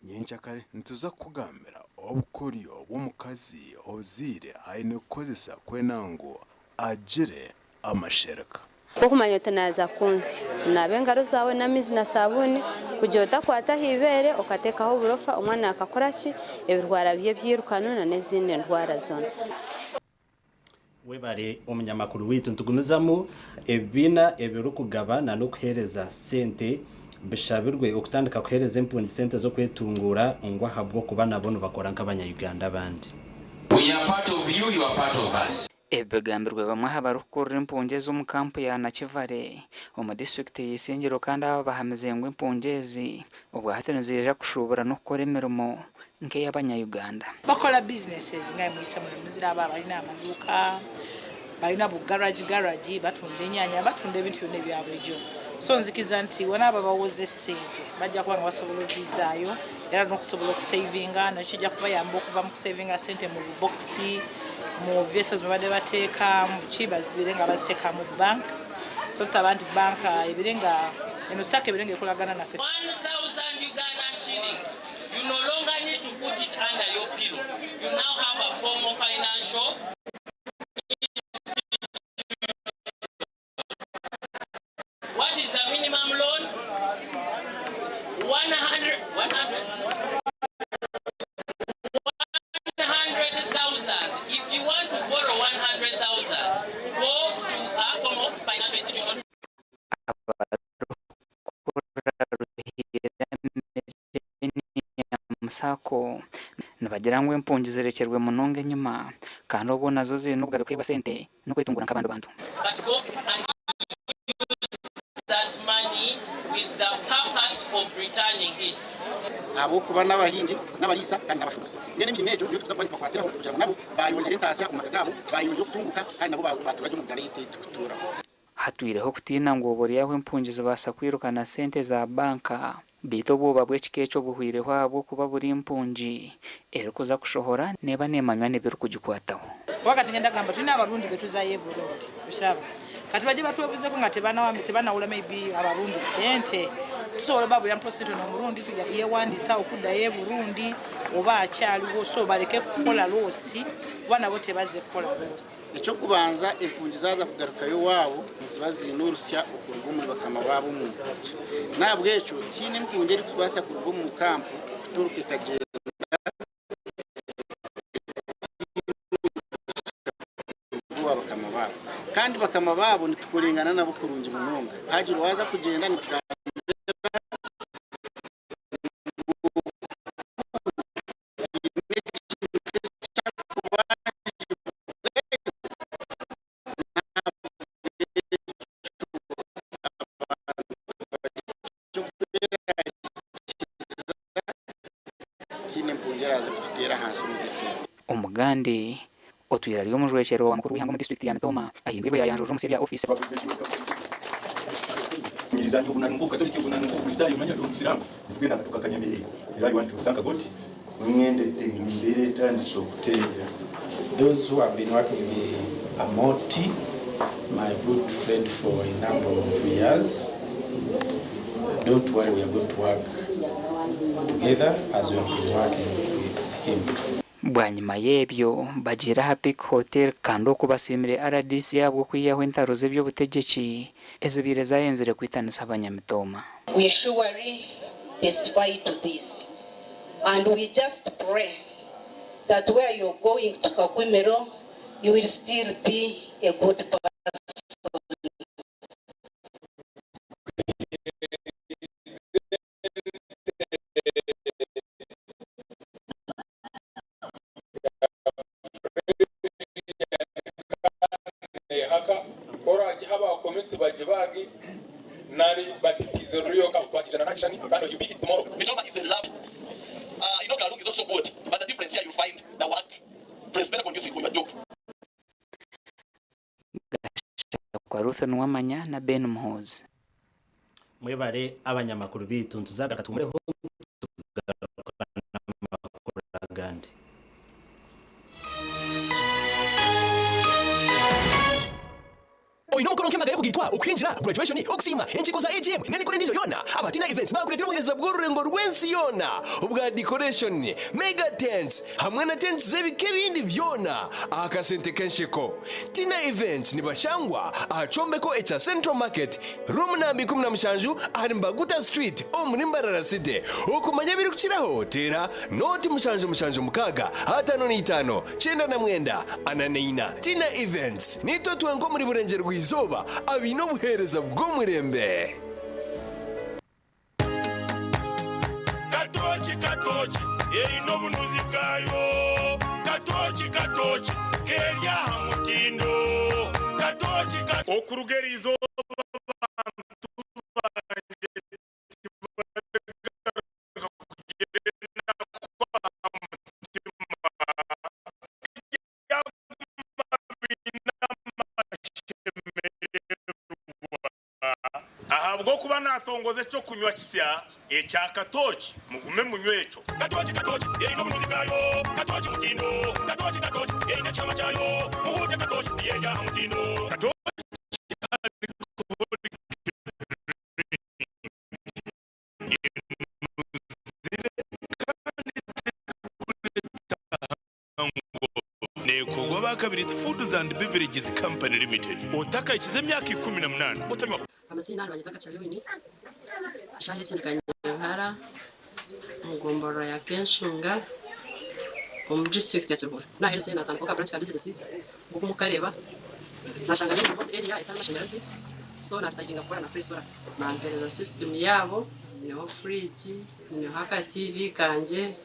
Nyencakare nituza kukugambira obukoryo bw'omukazi ozaire aine kukozesa kwenda ngu agire amashereka. Okumanya oti naaza kunsya. Naaba engaro zaawe n'amaizi na saabuuni kugira otakwata aha ibeere okateekaho oburofa omwana akakora ki? Ebirwara bye byirukanu na n'ezindi ndwara zoona. Webare omunyamakuru waitu. Nitugumizamu ebibiina ebirikugaba na n'okuheereza sente bishabirwe okutandika kuheereza empungi sente z'okwetunguura ngu ahabw'okuba nabo nibakora nk'abanya Uganda abandi. We are part of you, you are part of us. Ebi bigambirwe bamwe aha barikukurira empungi ezi omu kampu ya Nakivale omu disiturikiti ya Isingiro kandi aba bahamize ngu empungi ezi obwahati niziija kushuubura n'okukora emirimo nk'ey'abanya-Uganda. Bakola businesses nga muyise muno muziraba abalina amaduuka, balina bu garage garage, batunda enyanya, batunda ebintu byonna ebya bulijjo. So nzikiriza nti wanaaba bawoze ssente bajja kuba nga basobola ozizaayo era n'okusobola okusavinga nakyo kijja kubayamba okuva mu kusavinga ssente mu bubokisi, mu vessels mwe babadde bateeka, mu ki bazibeere nga baziteeka mu bank. So tusaba nti banka ebeere nga eno sacco ebeere nga ekolagana naffe. 1000 Ugandan shillings. You no longer need to put it under your pillow. You now have a formal financial institution. What is the minimum loan? 100, 100, 100,000. If you want to borrow 100,000, go to a formal financial institution. Abarikukurira Ruhiira Millennium Sacco nibagira ngu empungi zirekyerwe munonga enyima kandi obwo nazo ziine obugabe kuheebwa sente n'okwetungura nk'abandi bantu. But go and use that money with the purpose of returning it. Ahabw'okuba n'abahingi, n'abariisa kandi n'abashuubuzi. Mbwenu emirimo egyo niyo turikuza kuba nitubakwatiraho kugira ngu nabo baayongyera entaasya omu maka gaabo, baayongyera okutunguuka kandi nabo baatuura gye omu Uganda ei turikutuuraho. Hatwireho okutiina ngu oboryaho empungi zibaasa kwiruka na sente za banka beitu obwoba bw'ekika ekyo buhwireho ahabw'okuba buri mpungi erikuza kushohora neeba neemanywa n'ebirikugikwataho. Kuba kati ngenda gamba tulina abarundi betuzayo e Burundi okiraba kati bajje batwebuzeko nga tebanawula maybe abarundi sente tusobola obabulira mpozi sente ono omurundi yewandisa okuddayo e Burundi oba akyaliwo so baleke kukola loosi kuba nabo tebazze kukola loosi. Eky'okubanza, empungi zaaza kugarukayo owaabo niziba ziine orusya okuruga omuri bakama baabo omu mpungi. N'ahabw'ekyo tihaine empungi erikubaasa kuruga omu kampu kuturuka ekagyenda etaine orusya kuruga owa bakama baabo. Kandi bakama baabo nitukorengana nabo kurungi munonga. Haagira owaaza kugyenda nitugambira ngu haine ekintu ekyakubanjibweyo n'ahabw'ekyo abantu barekye okwerarikirira tihaine mpungi eraaze kututeera ahansi omu by'esente. Omugande otwire ari omujwekyerwa wa mukuru w'eihanga omu disiturikiti ya Mitooma ahindwirwe yayanjurira omu senior ofiisi. Those who have been working with Amooti, my good friend for a number of years, don't worry, we are going to work together as we have been working with him. Bwanyima y'ebyo bagiire aha Peak Hotel kandi okwo basiimire rdc ahabw'okwihaho entaro z'eby'obutegyeki ezibaire zayenzire kwitanisa abanyamitooma. We surely testify to this and we just pray that where you're going to Kakumiro, you will still be a good person. Gashakwa Ruth Nuwamanya na Ben Muhoozi. Mwebare abanyamakuru baitu nituza katumureho tugaruka n'amakuru agandi. Oine omukoro nk'embaga y'okugaitwa, okuhingira, graduation, okusiima, enkiiko za AGM n'emikoro endiijo yoona. Aba Tina Events baakureetera obuheereza bw'orurengo rw'ensi yoona obwa decoration, mega tents hamwe na tents z'ebika ebindi byona aha kasente k'ensheko. Tina Events nibashangwa aha kyombeko ekya Central Market, room namba 17 ahari Mbaguta Street omuri Mbarara City. Okumanya ebirikukiraho teera nooti 776 55 99 44. Tina Events, Niitwe twenka omuri Burengyerwa-izooba abaine obuheereza bw'omurembe. Katooki katooki eine obunuzi bwayo Katooki katooki keri aha mutindo Katooki ka. Okuruga eriizooba abantu bangye tibarigaruka kugira enaku aha mutima. Baryaguma baine amashemererwa. Ahabw'okuba naatongoza eky'okunywa kisya ekya katooki, mugume munywe ekyo. Katooki katooki eine obunuzi bwayo, katooki mutindo. Katooki katooki eine ekihama kyayo, muhuute katooki niyo eri aha mutindo. Katooki alcoholic drink enuzire kandi terikureeta Neekorwa aba Kabirizi Foods and Beverages Company Limited. Otakahikize emyaka 18 otanywa. Amaziina nibanyeta Kakyari Winnie, eshaaha egi ndi Kanyankara omu gomborora ya Kenshunga omu disiturikiti ya Kiruhura. Naheereza natandikaho ka branch ka bizinesi nk'oku murikukareeba, nashanga ndi omu remote area etarimu mashanyarazi so nadecidinga kukora na free solar. Bampereza system yaabo, nyineho fridge, nyineho aka TV kangye.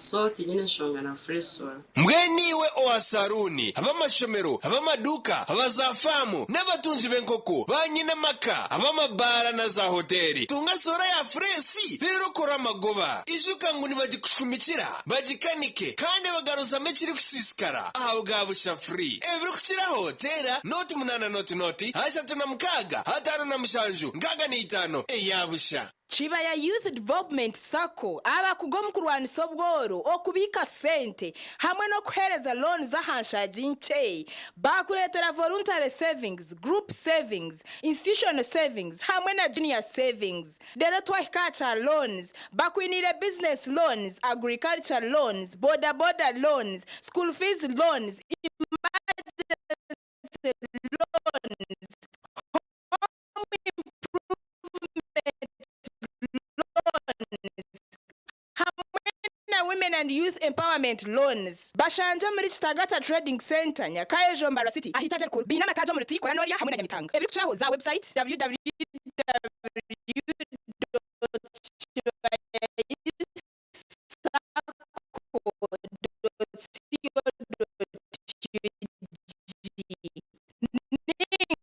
So tinyine nshonga na Freesolar. Mbwenu iwe owa saruuni, ab'amashomero, ab'amaduuka, aba zaafaamu, n'abatungi b'enkoko, baanyine amaka, ab'amabaara na zaahoteeri, tunga soora ya fureesi reero okore amagoba. Ijuka ngu nibagikushumikira, bagikanike, kandi bagaruzamu ekirikusiisikara aha bwa busha free. Ebirikukiraho teera nooti munaana nooti nooti, 36, 57, 65 eya busha. Kibaya Youth Development Sacco abakugu omu kurwanisa obworo, okubiika sente hamwe n'okuheereza loans aha nshaagi nkye. Baakureetera Voluntary Savings, Group Savings, Institutional Savings hamwe na Junior Savings. Reero twahika aha kya loans, bakwiniire Business Loans, Agriculture Loans, Boda Boda Loans, School Fees Loans, Emergency Loans, Home Improvement Loans hamwe na Women and Youth Empowerment Loans. Bashangye omuri Kitagata Trading Centre, Nyakaejo, Mbarara City, aha itaagi erikuru. Baine amataagi omuri Tii, Koranorya hamwe na Nyamitanga. Ebirikukiraho za website www.kibayayisacco.co.ug.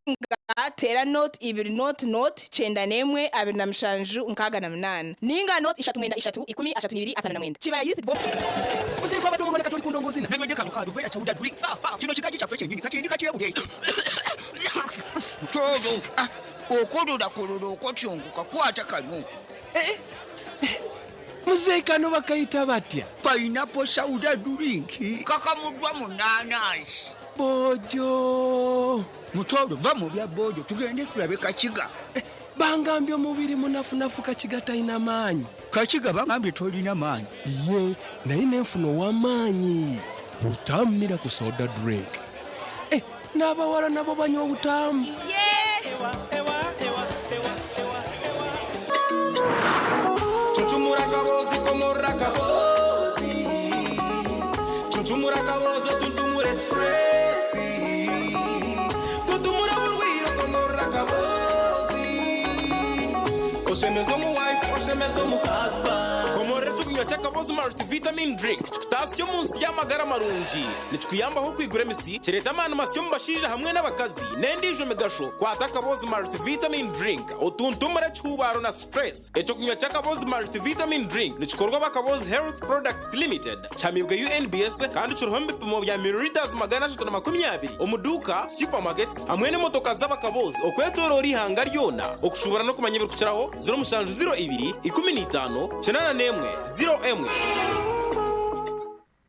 Ninga teera nooti ibiri nooti nooti 91 27 68 ninga nooti ishatu mwenda ishatu ikumi ashatu n'ibiri atano na mwenda. Kibaya Youth Development. Muzeeyi gwabadde omulwana kati oli ku ndongo ozina. Nanywedde kano kaduveera chawuda duli. Kino kikaji kyaffe kyennyini kati ndi katyebule. Tooro, ah, okololakolora okotyongoka kwata kano. Muzeeyi kano bakayita batya? Pineapple soda drink kakamudwa mu nanansi. Bojo. Mutoro va mu bya bojo tugende tulabe Kakiga. Bangambye omubiri munafunafu Kakiga talina maanyi. Kakiga bangambye tolina maanyi. Ye naye nenfuna ow'amaanyi. Butamu miracle soda drink. Eh, n'abawala nabo banywa obutamu. Chuchumura kabozi komora kabozi Chuchumura kabozi tuntumure stressi Tutumura burwiro komora kabozi Oshemezo mu wife oshemezo mu husband Komorera eky'okunywa ky'akabozi multivitamin drink kikutasya omu nsi y'amagara marungi nikikuyambaho okwigura emisi kireeta amaani masya omu bashaija hamwe n'abakazi n'endiijo migasho kwata akabozi multivitamin drink otuntumure ekihubaaro na stress ekyokunywa ky'akabozi multivitamin drink nikikorwa bakabozi health products limited kyamibwa unbs kandi kiriho ebipimo bya milliliters 320 omu duuka supermarkets hamwe n'emotoka z'abakabozi okwetooroora ihanga ryona okushubura n'okumanya ebirikukiraho 0702 15 81 01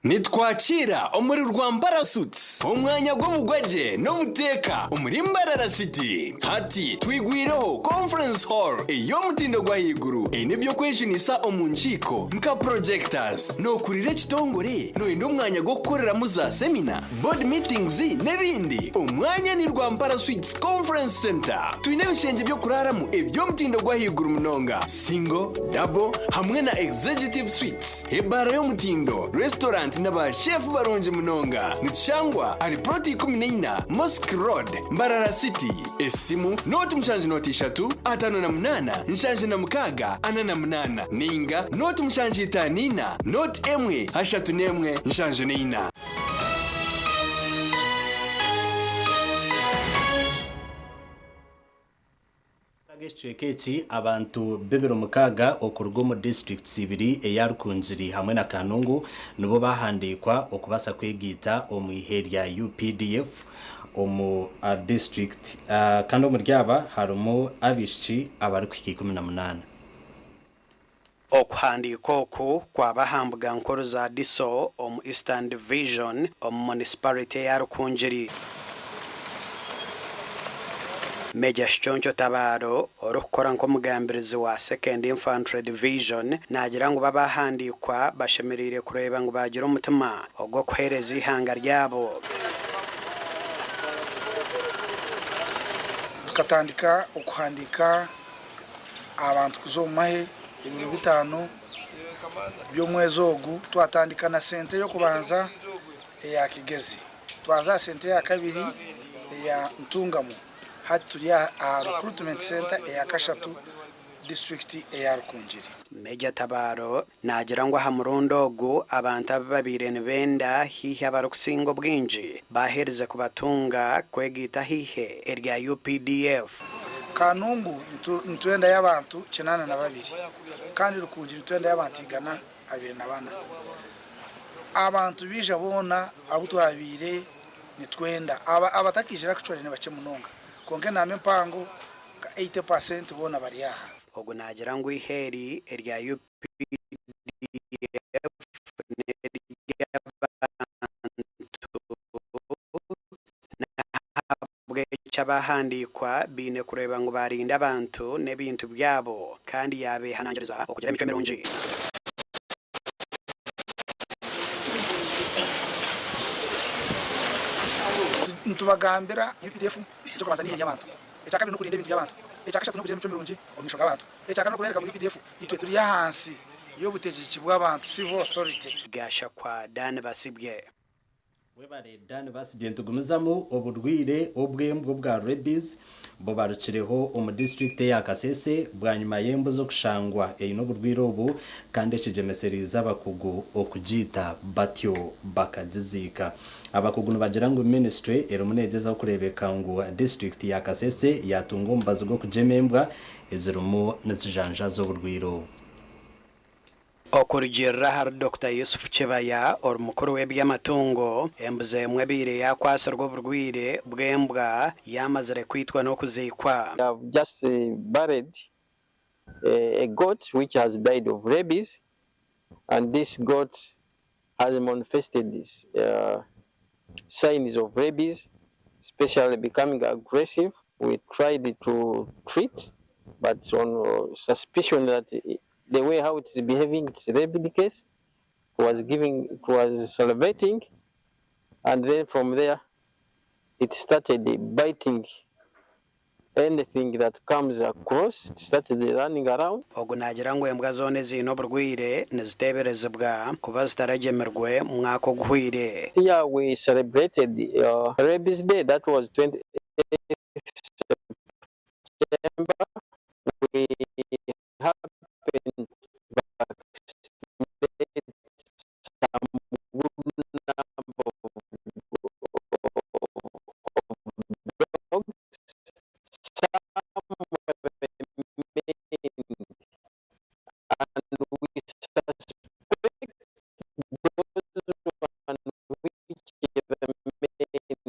Nitwakira omuri Rwambara Suits omwanya gw'obugwagye n'obuteeka omuri Mbarara City. Hati twigwireho conference hall ey'omutindo gwa haiguru eine eby'okwejunisa omu nkiiko nka projectors n'okurira ekitongore noyenda omwanya gw'okukoreramu za semina board meetings n'ebindi. Omwanya ni Rwampara Suites Conference Center. Twine ebishengye by'okuraramu eby'omutindo gwa haiguru munonga single, double hamwe na executive suites. Ebaara y'omutindo, restaurant na ba chef barungi munonga. Nitushangwa ahari plot 14 Mosque Road, Mbarara City. Esimu noti mushanju noti ishatu 58 76 48 ninga noti mushanju 54 noti emwe 31 74. Ekicweka eki abantu b'ebiro mukaaga okuruga omu disitulikiti ibiri eya Rukungiri hamwe na Kanungu nibo bahandiikwa okubaasa kwegaita omu ihe rya UPDF omu disiturikiti kandi omuri aba harimu abaishiki abarikuhika 18. Okuhandiika oku kwaba aha mbuga nkuru za DISO omu Eastern Division omu munisiparite eya Rukungiri. Major Kiconco Tabaro orikukora nk'omugambirizi wa 2nd Infantry Division naagira ngu bo abahandiikwa bashemereire kureeba ngu baagira omutima ogw'okuheereza eihanga ryabo. Tukatandika okuhandiika abantu kuza omu mahe ebiro bitaano by'omwezi ogu. Twatandika na sente y'okubanza eya Kigezi, twaza aha sente eya kabiri eya Ntungamo, hati turi aha recruitment center eya kashatu disiturikiti eya Rukungiri. Major Tabaro naagira ngu aha murundi ogu abantu abu babaire nibenda haihi abarikusinga obwingi baaherize kubatunga kwegaita aha ihe erya UPDF. Kanungu nitwendayo abantu 82 kandi Rukungiri nitwendayo abantu 124. Abantu baija boona abu twabaire nitwenda. Abatakiijire actually ni bakye munonga kwonka enaama empango nka 80% boona bari aha. Ogu naagira ngu eihe eri erya UPDF n'ery'abantu n'ahabw'ekyo abahandiikwa baine kureeba ngu baarinda abantu n'ebintu byabo kandi yaabeehanangiriza okugira emicwe mirungi. Nitubagambira UPDF eky'okubanza n'eihe ry'abantu, ekyakabiri n'okurinda ebintu by'abantu, ekyakashatu n'okugira emicwe mirungi omu maisho g'abantu, ekyakana n'okubeereka ngu UPDF itwe turi ahansi y'obutegyeki bw'abantu, civil authority. Gashakwa Dan Basibye. Webare Dan Basibye nitugumizamu oburwire obw'embwa obwa rabies bubarukireho omu disiturikiti eya Kasese bwanyima y'embwa ez'okushangwa eine oburwire obu kandi ekigyemesereize abakugu okugiita batyo bakagiziika. Abakugu nibagira ngu minisiture erimu neegyezaho kureebeka ngu disiturikiti ya Kasese yaatunga omubazi gw'okugyema embwa ezirimu nizijanjaaza oburwire obu. Okurugiirira ahari Dokita Yusuf Kibaya ori mukuru w'eby'amatungo, embuzi emwe ebaire yaakwatsirwe oburwaire bw'embwa yaamazire kwitwa n'okuziikwa. We have just buried a goat which has died of rabies. And this goat has manifested this, signs of rabies, especially becoming aggressive. We tried to treat, but on suspicion that the way how it is behaving, it's rabies case, it was giving, it was salivating, and then from there, it started biting anything that comes across, it started running around. Ogu naagira ngu embwa zoona eziine oburwaire niziteeberezibwa kuba zitaragemirwe mu mwaka oguhwire. Yeah, we celebrated Rabies Day, that was 28th September. We happened to vaccinate some good number of dogs. Some were remained, and we suspect those ones which remained,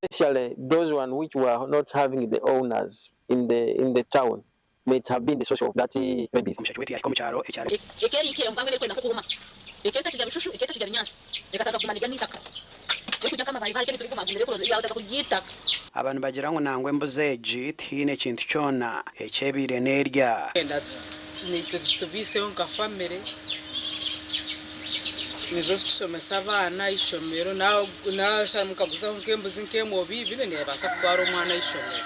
especially those ones which were not having the owners in the town, may have been the source of that rabies. Omushaki wetu yahika omu kyaro ekyari Ekeri nkero mpango erikwenda nkokuruma eketa kirya bishushu, eketa kirya binyansi, ekataka kuguma nirya n'itaka ekujya nk'amababi bari kebituri gumagumire yataka kurya itaka. Abantu bagira ngu nangwa embuzi egi tihaine ekintu kyona ekyebiire n'erya. Enda nitwe tubiiseho nka famire, nizo zikushomesa abaana ishomero, nashara mukaguzaho nk'embuzi nk'emwe oba ibiri neebaasa kutwara omwana ishomero,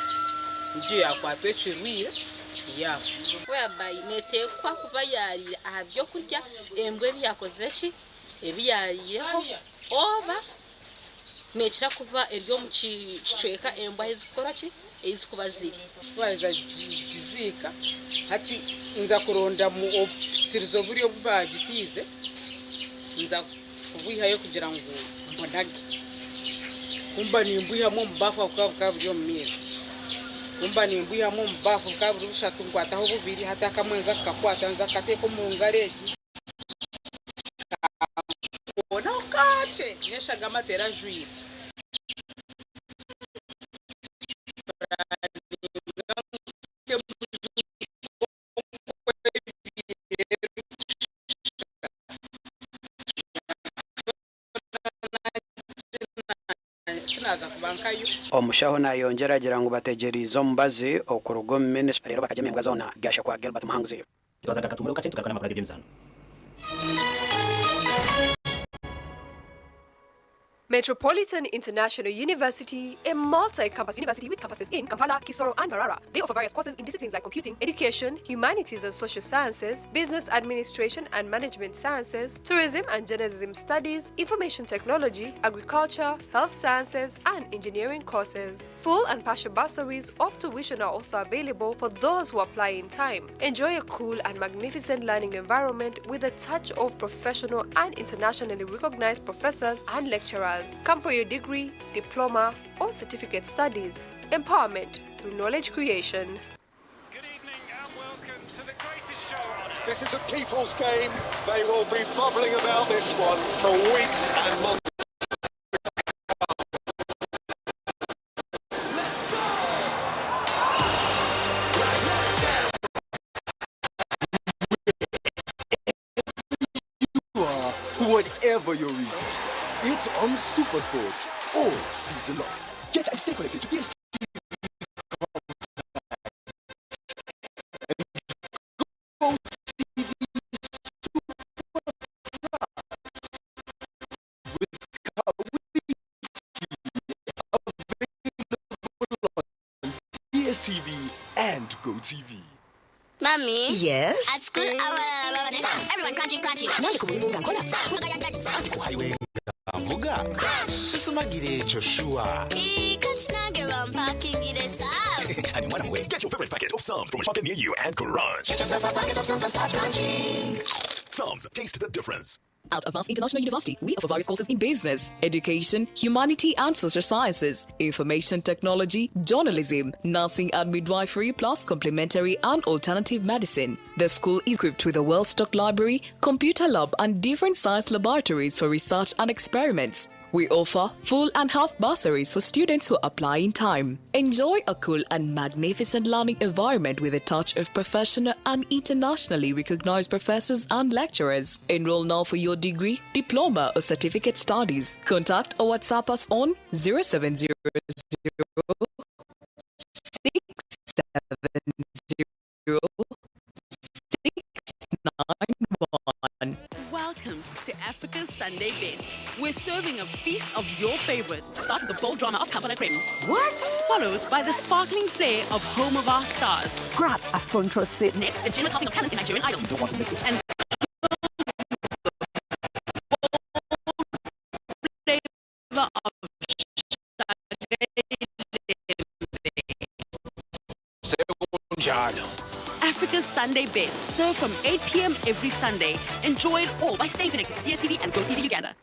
nibyo yakwatwa ekirwire yaafa. Whereby neteekwa kuba yariire aha byokurya embwa ebi yakozire ki ebi yariireho, oba nekira kuba eri omu kicweka embwa ezikukora ki ezikuba ziri. Twaheza giziika, hati nza kuronda mu obupitirizo buri obu bagitiize, nza kubwihayo kugira ngu mbonage kumba nimbwihamu omu bafu bukaba bukaba buri omu maizi, kumba nimbwihamu omu bafu bukaba buri bushatu, nkwataho bubiri, hati akamwe nza kukakwata nza kukateeka omu ngaro egi konaho kakye n'eshagama terajwire. Tinaza kuba nkayo. Omushaho nayongyera agira ngu bategyereize omubazi okuruga omu minisitule reero bakagyema embwa zoona. Gasha kwa Gilbert Muhanguzi. Twazaga katumuro kakye tugaruka n'amakuru ag'eby'emizaano. Metropolitan International University, a multi-campus university with campuses in Kampala, Kisoro, and Mbarara. They offer various courses in disciplines like computing, education, humanities and social sciences, business administration and management sciences, tourism and journalism studies, information technology, agriculture, health sciences, and engineering courses. Full and partial bursaries of tuition are also available for those who apply in time. Enjoy a cool and magnificent learning environment with a touch of professional and internationally recognized professors and lecturers. Come for your degree, diploma, or certificate studies. Empowerment through knowledge creation. This is a people's game. They will be bubbling about this one for weeks and months. You are, whatever your reason, it's on SuperSport all season long. Get and stay connected to DStv and GOtv Super Plus with Kawiki available on DStv and GOtv. Mommy? Yes? At school, everyone crunching, crunching. Nange ku mulimu nga nkola. Anti ku highway nga nvuga sisumagira ekyo sure. Kati nange bampakingire Psalms. And one way, get your favorite packet of Psalms from a shop near you and crunch. Get yourself a packet of Psalms and start crunching. Psalms, taste the difference. At Advanced International University, we offer various courses in business, education, humanity and social sciences, information technology, journalism, nursing and midwifery, plus complementary and alternative medicine. The school is equipped with a well-stocked library, computer lab, and different science laboratories for research and experiments. We offer full and half bursaries for students who apply in time. Enjoy a cool and magnificent learning environment with a touch of professional and internationally recognized professors and lecturers. Enroll now for your degree, diploma, or certificate studies. Contact or WhatsApp us on 0700 670 691. Welcome to Africa's Sunday Best. We're serving a feast of your favorites. Start with the bold drama of Kampala Creme. What? Followed by the sparkling flair of Home of Our Stars. Grab a front row seat. Next, a generous helping of talent in Nigerian Idol. You don't want to miss this. And flavor of Africa's Sunday Best, served from 8 p.m. every Sunday. Enjoy it all by staying connected to DSTV and GoTV Uganda.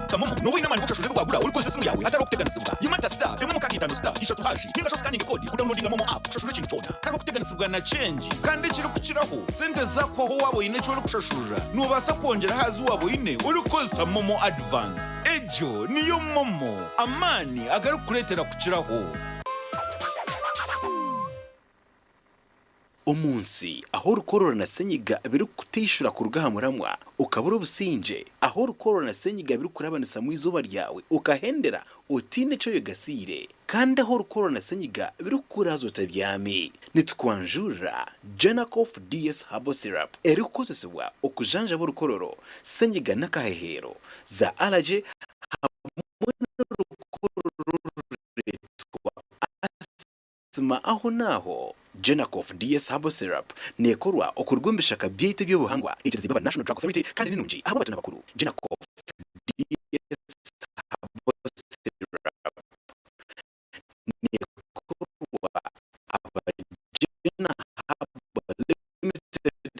Kamomo nowe inama ndikushashura rwagura uri kozesa simu yawe hatari okuteganisibwa yimata star rimwe mukaka itano star ishatu hashi ningasho scanning code kudownloadinga momo app kushashura ekintu kyona hari okuteganisibwa na change kandi ekiri kukiraho sente zakwaho waba oyine eki orikushashurira nobaasa kwongyera hazi waba oyine orikukozesa momo advance egyo niyo momo amaani agarikukureetera kukiraho. Omu nsi ahu orukorora na senyiga birikukuteishura kuruga aha muramwa okabura obusingye, ahu orukorora na senyiga birikukurabanisamu eizooba ryawe okahendera otaine eki oyegasiire, kandi ahu orukorora na senyiga birikukuraaza otabyami, nitukwanjurira Genacof DS Herbal Syrup erikukozesibwa okujanjaba orukororo, senyiga n'akaheheero, za allergy hamwe n'orukororo orureetwa asthma aho n'aho. Genacof DS Herbal Syrup neekorwa okuruga omu bishaka byaitu eby'obuhangwa, eikiriziibwe aba National Drug Authority kandi ni nungi ahabw'abato n'abakuru. Genacof DS Herbal Syrup neekorwa aba Gena Herbal Limited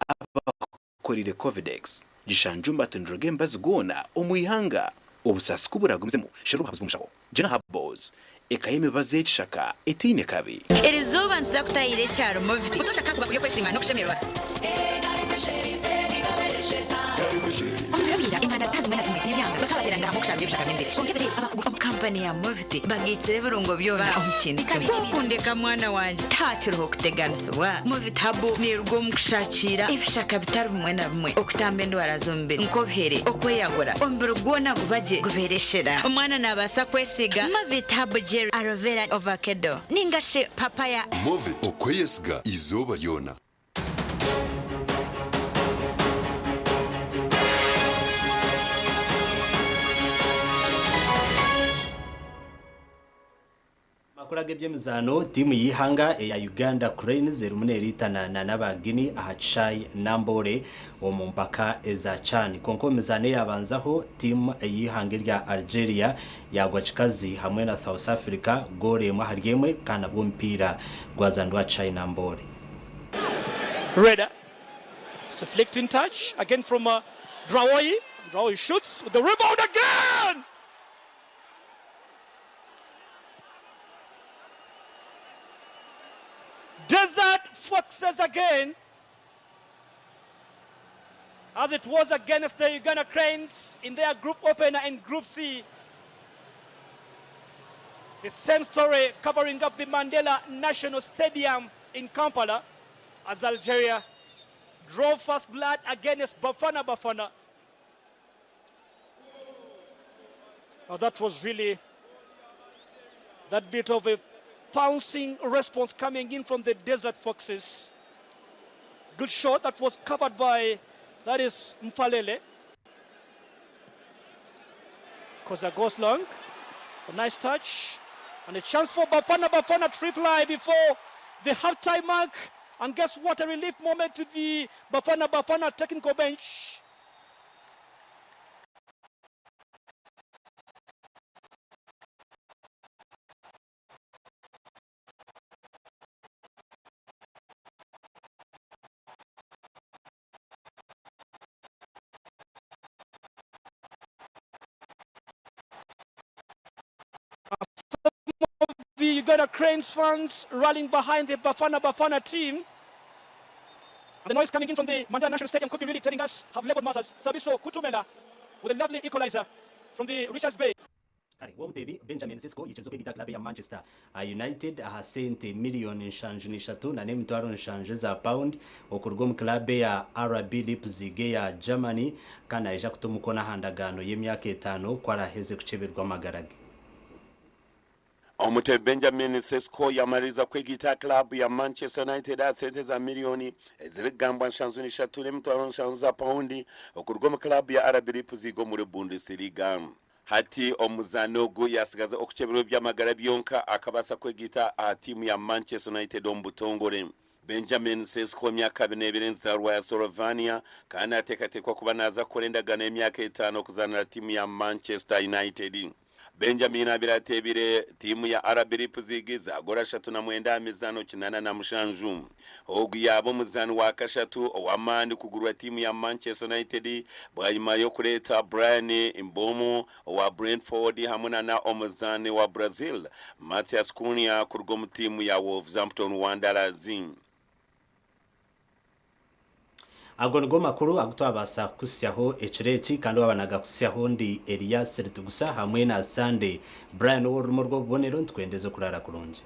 abakorire Covidex. Gishanjwe omu matundiro g'emibazi goona omu ihanga. Obusaasi ku buraagumizemu, sherura obuhabuzi bw'omushaho. Gena Herbals, eka y'emibazi y'ekishaka etaine kabi. Erizooba nituza kutahirira ekyaro Moviti. Butoosha kakuba kuri okwesiima n'okushemererwa. Omu biro bya ira, enganda zitari zimwe na zimwe n'ebyanga bakaba bateeranira hamwe okusharura ebishaka by'emibiri. Kwonka ebiro ebi, abakugu omu kampani ya Moviti bagaitsire ebirungo byona omu kintu kimwe. Ku okundeka mwana wangye, tihakiriho kuteganisibwa. Moviti Herbal neeruga omu kushakiira ebishaka bitari bimwe na bimwe okutamba endwara z'omubiri nk'obuhere, okweyagura, omubiri gwona guba gye gubeera eshera. Omwana naabaasa kwesiiga Movit Herbal Gel, Aloe Vera, Ovakedo ninga shi Papaya. Movit, okweyesiga eizooba ryona. Amakuru ag'eby'emizaano, Tiimu y'eihanga eya Uganda Cranes erimu neriitana na n'aba Guinea aha kishaayi Namboole omu mpaka eza CHAN. Kwonka omu mizaano eyabanzaho, tiimu ey'eihanga erya Algeria yaagwa kikazi hamwe na South Africa goolo emwe ahari emwe kandi nabwo omupiira gwazanirwa aha kishaayi Namboole. Reda, it's a flicked in touch again from uh, Draoui. Draoui shoots with the rebound again! Desert Foxes again, as it was against the Uganda Cranes in their group opener in Group C. The same story covering up the Mandela National Stadium in Kampala as Algeria drove first blood against Bafana Bafana. Now that was really that bit of a pouncing response coming in from the Desert Foxes. Good shot that was covered by, that is Mfalele. Koza goes long. A nice touch. And a chance for Bafana Bafana to reply before the halftime mark. And guess what? A relief moment to the Bafana Bafana technical bench. The Uganda Cranes fans rallying behind the Bafana Bafana team. And the noise coming in from the Mandela National Stadium could be really telling us have leveled matters. Thabiso Kutumela with a lovely equalizer. from the Richards Bay. Kare w'omuteebi Benjamin Sesko yaikiriza okwegita club ya Manchester United aha sente miriyoni 73 na n'emitwaro 70 eza pound okuruga omu club ya RB Leipzig eya Germany kandi naija kuta omukono aha ndagaano y'emyaka etaano ku araheze kukyeberwa amagara ge. Omutebi Benjamin Sesko yamaliriza kwegita club ya Manchester United aha sente za miriyoni ezirikugambwa 73 n'emitwaro 70 za paundi okuruga omu club ya RB Leipzig omuri Bundesliga. Hati omuzaani ogu yasigaza okukyeberwa eby'amagara byonka akabaasa kwegita aha tiimu ya Manchester United omu butongore. Benjamin Sesko w'emyaka 22 enzarwa ya Slovenia kandi nateekateekwa kuba naaza kukora endagaano y'emyaka etaano kuzaanira tiimu ya Manchester United. Benjamin abaire ateebire tiimu ya RB Leipzig zagoora 39 aha mizaano 87. Ogu yaaba omuzaani wa kashatu ow'amaani kugurwa tiimu ya Manchester United bwanyima y'okureeta Bryan Mbeumo owa Brentford hamwe na omuzaani wa Brazil Matheus Cunha kuruga omu tiimu ya Wolverhampton Wanderers. Ago nigo makuru agu twabaasa kukuhitsyaho ekiro eki, kandi owaaba naagakuhitsyaho ndi Elias Ritugusa hamwe na Sunday Brian ow'orurimi orw'obubonero, nitukwendeza okuraara kurungi.